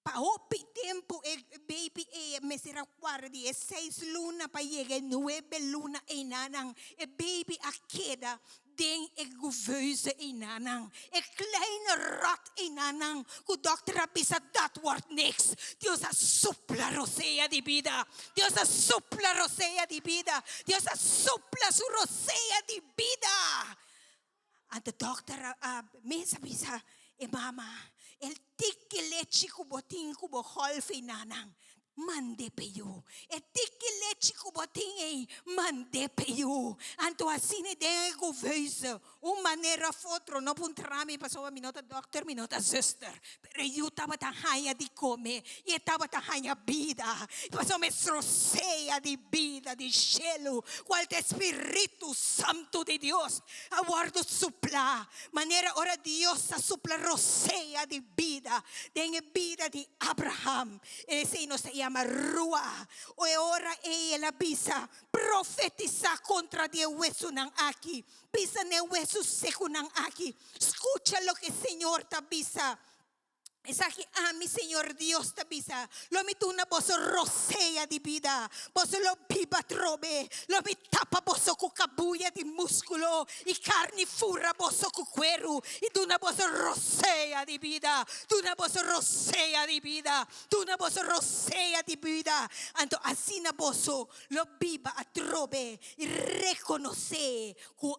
Pa hopi tempu e baby ei mester a warda di e seis luna pa yega e nuebe luna einanan. E baby a keda den e guveuze einanan, e kleine rat einanan ku dokter a bisa dat wordt niks. Dios a supla rosea di bida. Dios a supla rosea di bida. Dios a supla su rosea di bida. Anto dokter a mes a bisa e mama, el tiki lechi ku bo tin ku bo gòlf ei nanan, mand'é p'e yu. E tiki lechi ku bo tin ei, mand'é p'e yu. Anto asina e den e guveuze, un manera òf otro, no puntra mi pasobra mi no ta dokter, mi no ta zuster, pero e yu tabata haña di kome i e tabata haña bida, pasobra e srosea di bida di shelu, kual ta e Spiritu Santu di Dios, a wòrdu suplá, manera ora Dios a supla rosea di bida den e bida di Abraham. Esei nos ta yama rua. E ora ei el a bisa, Profetisá kontra di e wesunan aki, bisa na e wesu sekunan aki, Skucha loke Señor ta bisa. Esaki ami, Señor Dios, ta bisa, Lo mi duna boso rosea di bida, boso lo biba atrobe, lo mi tapa boso ku kabuya di múskulo i karni fura boso ku kueru, i duna boso rosea di bida, duna boso rosea di bida, duna boso rosea di bida. Anto asina boso lo biba atrobe i rekonosé ku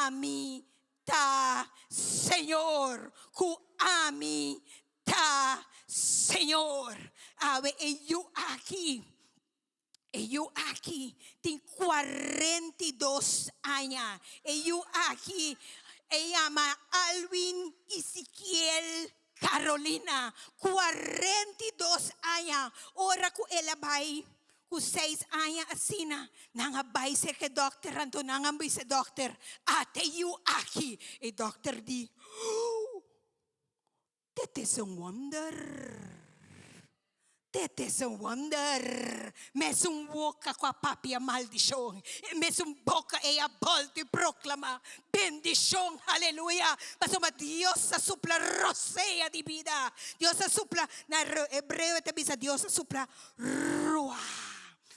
ami ta Señor, ku ami ta Señor. Awe e yu aki, e yu aki tin 42 aña. E yu aki e yama Alwin Ezekiel Carolina, 42 aña. Ora ku el a bai Ku seis aña asina, nan a bai serka e dòkter, anto nan a bisa e dòkter, Ata e yu aki. E dòkter di, Oh, dit is een wonder. Dit is een wonder. Mesun boka ku a papia maldishon, e mesun boka ei a bòlta i proklamá bendishon. Aleluya! Pasobra Dios a supla rosea di bida. Dios a supla, na hebreo e ta bisa Dios a supla Rua,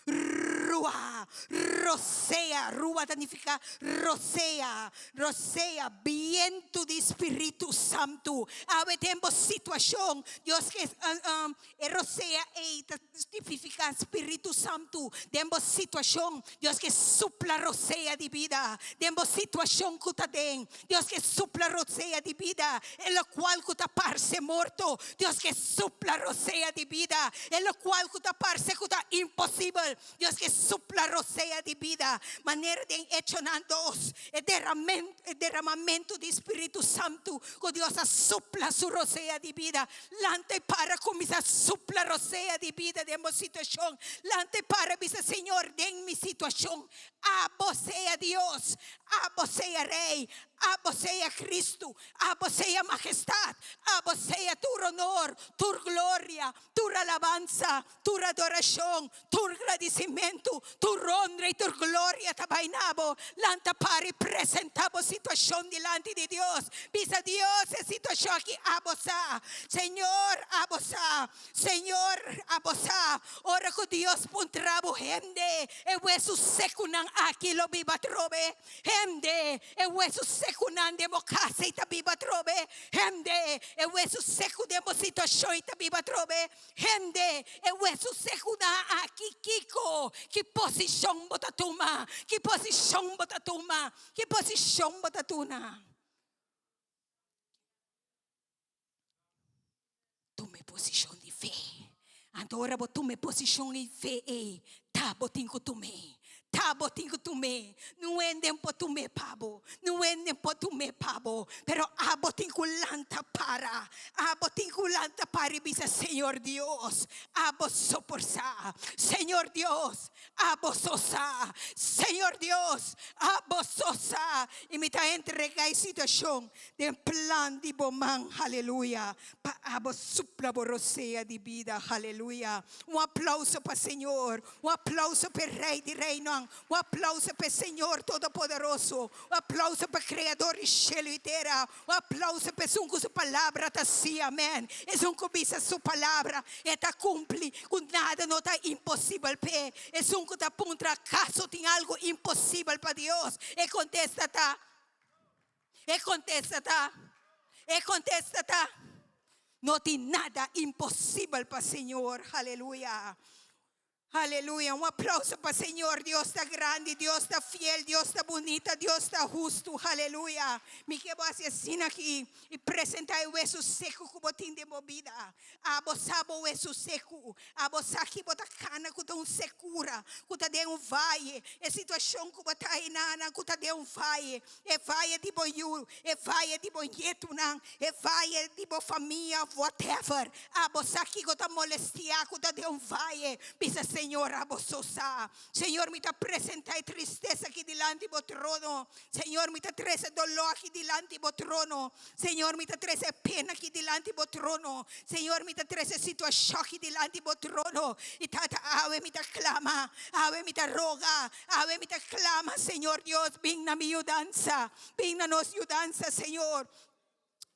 rua, rosea, rua ta nifiká rosea, rosea, bientu di Spiritu Santu. Awe den bo situashon, Dios ke e rosea ei ta tipifiká Spiritu Santu. Den bo situashon, Dios ke supla rosea di bida. Den bo situashon ku ta den, Dios ke supla rosea di bida, e lokual ku ta parse morto. Dios ke supla rosea di bida, e lokual ku ta parse ku ta imposibel. Dios ke supla rosea di bida, manera den Echonan dos, e deramamentu di Spiritu Santu ku Dios a supla su rosea di bida. Lanta i para kuminsá supla rosea di bida den bo situashon. Lanta i para bisa, Señor, den mi situashon, abo sea Dios. Abo sea Rey, Abo sea Cristo, Abo sea Majestad, Abo sea tur honor, tur gloria, tur alabansa, tur adoracion, tur gradicimento, tur honra y tur gloria ta bay na Bo. Lanta para y presenta bo situacion dilanti di Dios. Bisa Dios, e situacion aki Abo sa. Señor, Abo sa. Señor, Abo sa. Ora cu Dios puntra bo hende, e wesu secunan aki lo biba atrobe? Hende, e wesu secunan den bo casa y ta biba atrobe? Hende, e wesu secu den bo situacion y ta biba atrobe? Hende, e wesu secunan aki kico? Ki posicion bo ta tuma? Ki posicion bo ta tuma? Ki posicion bo ta tuna? Tuma e posishon di fe. Anto ora bo tuma e posishon di fe ei, ta bo tin ku tum'é. Ta bo tin ku tum'é. No hende por tum'é pa bo. No hende por tum'é pa bo. Pero abo tin ku lanta para. Abo tin ku lanta para i bisa, Señor Dios, abo so por sa. Señor Dios, Abo so sa, Señor Dios, abo so sa. I mi ta entregá e situashon den plan di bo man, haleluya, pa abo supla bo rosea di bida, haleluya. Un aplauso pa Señor, un aplauso pa e Rei di reinan, un aplauso pa e Señor Todopoderoso, un aplauso pa e Kreador di shelu i tera, Un aplauso pa esun ku su palabra ta sí, amèn. Esun ku bisa su palabra, e ta kumpli, ku nada no ta imposibel p'e. Esun ku ta puntra, Akaso tin algu imposibel pa Dios? E kontesta ta, E kontesta ta, E kontesta ta, No tin nada imposibel pa Señor. Aleluya. Aleluya, un aplauso pa Señor. Dios ta grandi, Dios ta fiel, Dios ta bunita, Dios ta hustu. Aleluya. Mi ke bo hasi asina aki i presenta e wesu seku ku bo tin den bo bida. Abo sa bo wesu seku. Abo sa ki bo ta kana ku ta un sekura, ku ta den un vaye. E situashon ku bo ta enanan ku ta den un vaye. E vaye di bo yu, e vaye di bo ñetunan, e vaye di bo famia of whatever. Abo sa kiko ta molestia ku ta den un vaye. Bisa, Señor, abo so sa. Señor, mi ta presenta e tristesa aki dilanti bo trono. Señor, mi ta trese doló aki dilanti bo trono. Señor, mi ta trese e pena aki dilanti bo trono. Señor, mi ta trese e situashon aki dilanti bo trono. I Tata, awe mi ta klama, awe mi ta roga, Awe mi ta clama, Señor Dios, bin na mi yudansa. Bin na nos yudansa, Señor.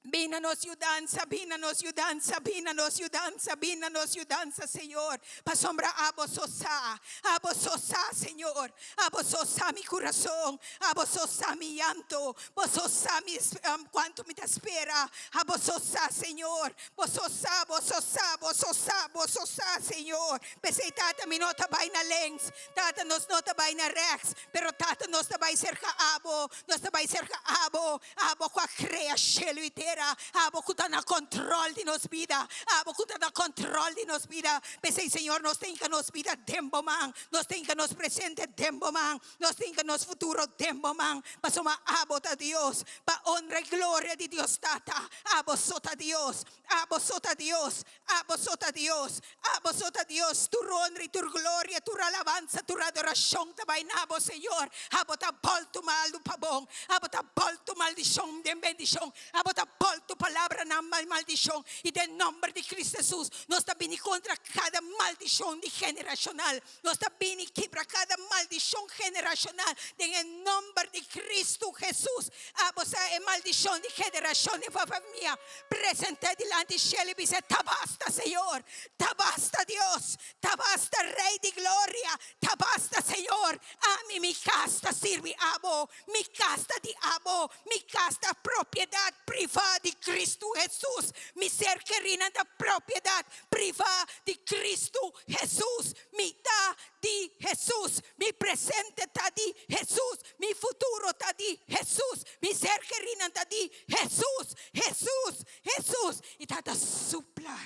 Bin na nos yudansa, bin na nos yudansa, bin na nos yudansa, bin na nos yudansa, Señor. Pasobra abo so sa, abo so sa, Señor. Abo so sa mi curason, abo so sa mi llanto, bo so sa mi, um, cuanto mi ta spera. Abo so sa, Señor. Bo so sa, bo so sa, bo so sa, bo so sa, Señor. P'esei, Tata, mi no ta bai na links. Tata, nos no ta bai na rechts, pero Tata, nos ta bai serka Abo, nos ta bai serka Abo, Abo ku a krea shelu i tera, Abo ku ta na kontròl di nos bida, Abo ku ta na kontròl di nos bida. P'esei, Señor, nos ta hinka nos bida den Bo man, nos ta hinka nos presente den Bo man, nos ta hinka nos futuro den Bo man, pasobra Abo ta Dios, pa honra i gloria di Dios Tata, Abo so ta Dios, Abo so ta Dios, Abo so ta Dios, abo so ta Dios, tur honra i tur gloria, tur alabansa, tur adorashon ta bai na bo, Señor. Abo ta boltu malu pa bon, abo ta boltu maldishon den bendishon, abo ta boltu palabranan mal maldishon, i den nomber di Cristo Jesus nos ta bini kontra kada maldishon di generashonal, nos ta bini kibra kada maldishon generashonal den e nomber di Cristo Jesus. Abo sa e maldishon di generashon den bo famia. Present'é dilanti shelu i bis'é, Ta basta, Señor! Ta basta, Dios! Ta basta, Rei di gloria! Ta basta, Señor! Ami, mi kas ta sirbi abo. Mi kas ta di abo. Mi kas ta propiedat privá di Kristu Hesus. Mi ser kerínan ta propiedat privá di Kristu Hesus. Mi ta di Hesus. Mi presente ta di Hesus. Mi futuro ta di Hesus. Mi ser kerinan ta di Hesus. Hesus. Hesus. I ta ta supla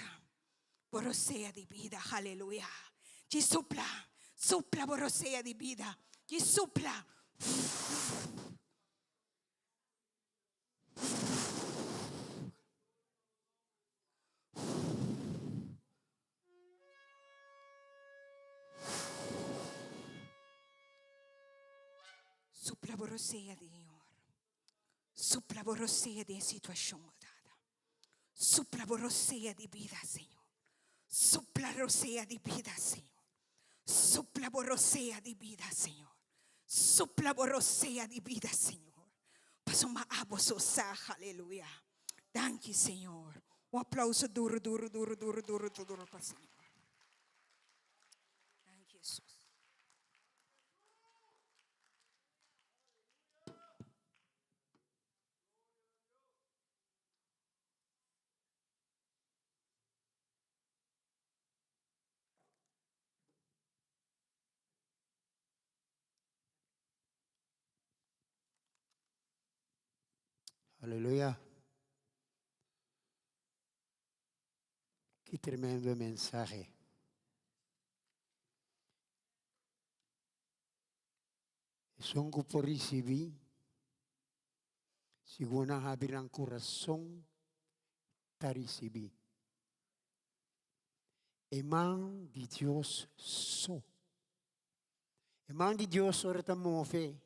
bo rosea di bida. Haleluya. Dji supla. Supla bo rosea di bida. Dji supla. Supla bo. bo rosea, Señor. Supla bo rosea den e situacion, oh Tata. Supla bo rosea di bida, Señor. Supla rosea di bida, Señor. Supla bo rosea di bida, Señor. Supla bo rosea di bida, Señor. Pasobra abo so sa, aleluya. Danki, Señor. Un aplauso duro, duro, duro, duro, duro, duro pa Señor. Danki, Jesus. Aleluya. Ki tremendo mensahe. Esun ku por risibí, sigun nan habri nan kurason, ta risibí. E man di Dios so. E man di Dios ora ta move,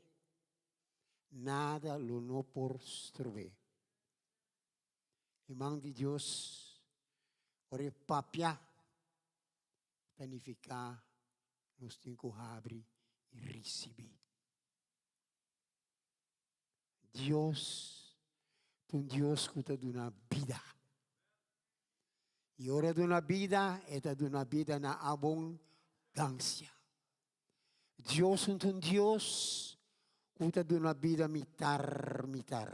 nada lo no por strob'é. E man di Dios ora e papia ta nifiká nos tin ku habri i risibí. Dios ta un Dios ku ta duna bida. I ora duna bida, e ta duna bida na abundansia. Dios no ta un Dios ku ta duna bida mitar mitar,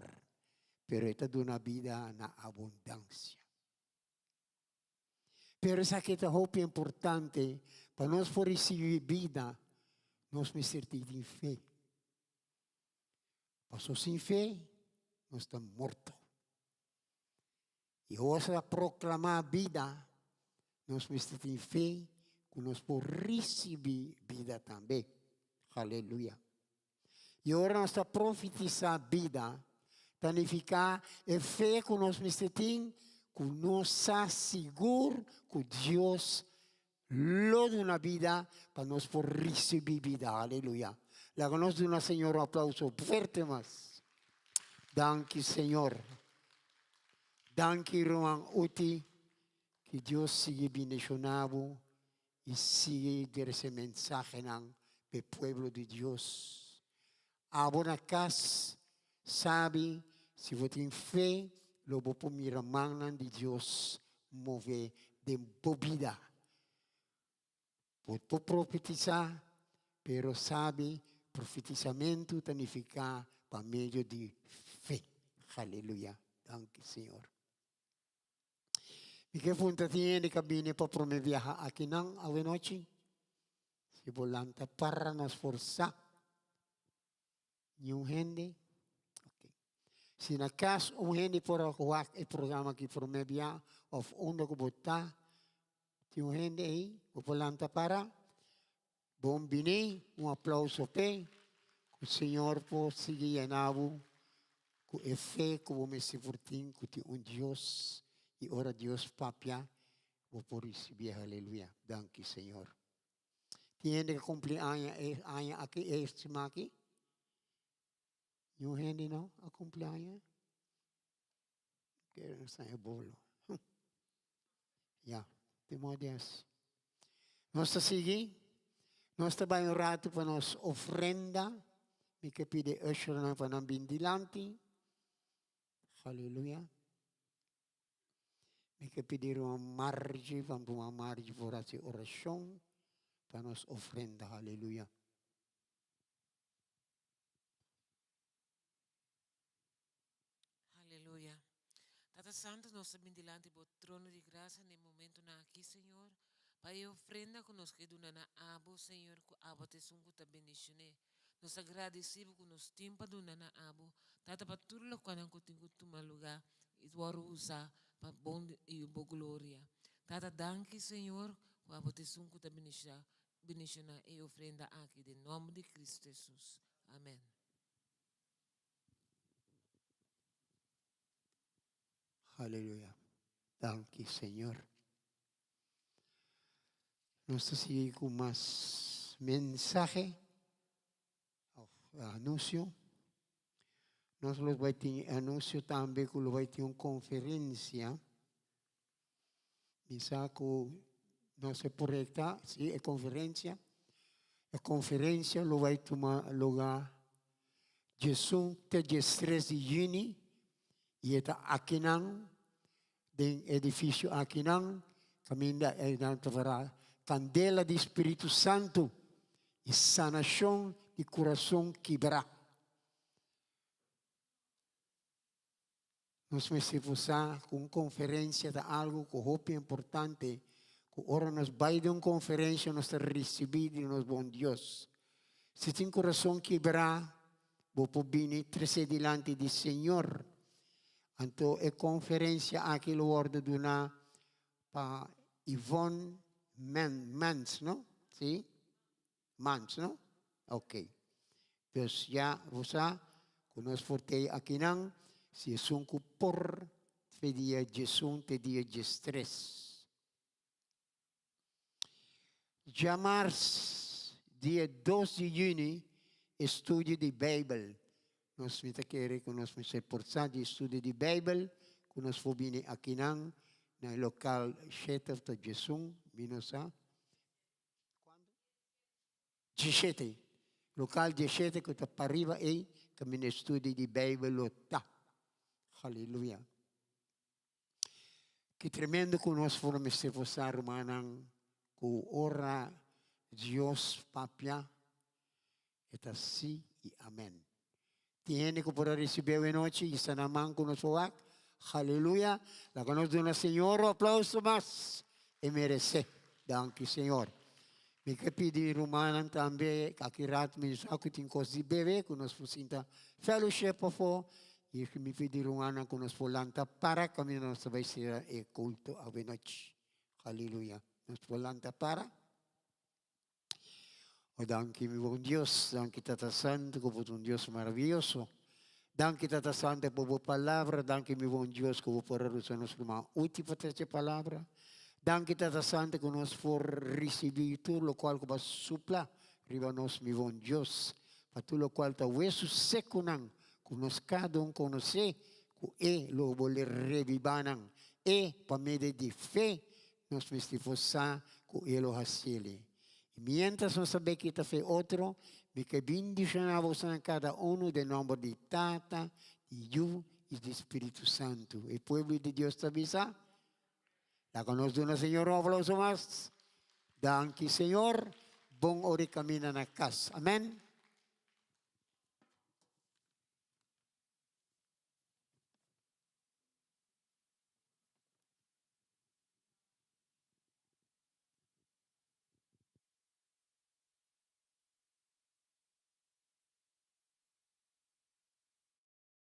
pero e ta duna bida na abundansia. Pero esaki ta hopi importante pa nos por ricibi bida, nos mester tin fe. Paso sin fe nos ta morto. Y ora a proclama bida, nos mester tin fe cu nos por ricibi bida tambe. Aleluya. Y ora nos ta profetisa bida, ta nifica e fe cu nos mester tin, cu nos sa sigur cu Dios lo duna bida pa nos por ricibi bida. Aleluya. Laga nos duna Señor un aplauso fuerte mas. Danki Señor. Danki ruman Uti. Ki Dios sigui bendiciona bo i sigui direce mensahenan p'e pueblo di Dios. Abo na cas sabi si bo tin fe lo bo por mira mannan di Dios move den bo bida. Bo por profetisa pero sabi profetisamentu ta nifica pa medio di fe. Haleluya. Danki Señor. Mi ke punta tin hende ka bini pa prome biaha akinan awenochi? Si bo lanta para nos por sa. Niun hende? Ok. Si na kas un hende por a wak e programa aki prome bia of unda ku bo ta, tin un hende ei, bo por lanta para? Bon bini, un aplauso p'e. Ku Señor por sigui yena bo ku e fe ku bo mester por tin ku tin un Dios i ora Dios papia bo por risibié. Aleluya. Danki Señor. Tin hende ku kumpli aña e aña aki e siman aki? Niun hende no a kumpli aña? Kere nos ta e bolo. Ya, temor di hasi. Nos ta sigui. Nos ta bai un ratu pa nos ofrenda. Mi ke pidi ushernan pa nan bin dilanti. Haleluya. Mi ke pidi ruman Margie, pa ruman Margie por hasi orashon pa nos ofrenda. Haleluya. Aleluya. Tata Santo, nos ta bin dilanti bo trono di gracia na e momentonan aki, Señor, pa e ofrenda cu nos ke duna na Abo, Señor, cu Abo ta esun cu ta bendicion'é. Nos ta gradeci Bo cu nos tin pa duna na Abo, Tata, pa tur locualnan cu tin cu tuma luga y worde usa pa bon y Bo gloria. Tata, danki, Señor, cu Abo ta esun cu ta bendiciona e ofrenda aki, den nomber di Cristo Jesus. Amen. Aleluya. Danki, Señor. Nos ta sigui ku mas mensahe of anuncio. Nos lo bai tin e anuncio tambe cu lo bai tin un conferencia. Mi sa cu nos e proyecta, si, e conferencia. E conferencia lo bai tuma lugar diesun te diestres di juni y e ta akinan den edificio akinan caminda e nan ta para candela di Spiritu Santo y sanacion di curason kibra. Nos mester por sa ku un konferensia ta algu ku hopi importante, ku ora nos bai den un konferensia nos ta risibí di nos bon Dios. Si tin kurason kibrá, bo por bini trese dilanti di Señor. Anto e konferensia aki lo wòrdu duná pa Yvonne Mans, no? Si? Mans, no? Ok. Dus ya bo sa ku nos por tei akinan si esun ku por fe dia diesun te dia diestres. Djamars dia dos di yüni estudio di Beibel. Nos mi ta kere ku nos mester por sa di estudio di Beibel ku nos por bini akinan na e lokal shete òf ta diesun, mi no sa. Diesshete. Lokal diesshete ku ta pariba ei kaminda estudio di Beibel lo ta. Haleluya. Ki tremendo ku nos por mester por sa, rumannan, ku ora Dios papia, e ta sí i amèn. Tin hende ku por a risibí awe nochi i sta na man ku nos por wak? Haleluya! Laga nos duna Señor un aplauso mas. E meresé. Danki, Señor. Mi ke pidi rumannan tambe aki rat mi sa ku tin kos di bebe ku nos por sinta fellowship pafó. I mi pidi rumannan ku nos por lanta para kaminda nos ta bai sera e kulto awe nochi. Haleluya! Nos por lanta para. O danki mi bon Dios, danki Tata Santo ku bo ta un Dios maravioso. Danki Tata Santo pa bo palabra, danki mi bon Dios ku bo por a usa nos ruman útil pa trece palabra. Danki Tata Santo ku nos por ricibi tur locual ku bo a supla riba nos mi bon Dios, pa tur locual ta wesu secunan ku nos kada un conoce ku e lo bo le rebiba nan, e pa medio di fe Nos mester por sa ku e lo hasiel. I miéntras nos ta bai kita fe otro, mi ke bindishoná bosonan kada unu den nòmber di Tata, di Yu i di Spiritu Santu. E pueblo di Dios ta bisa, Laga nos duna Señor un aplauso mas. Danki, Señor. Bon ora i kaminda na kas. Amèn.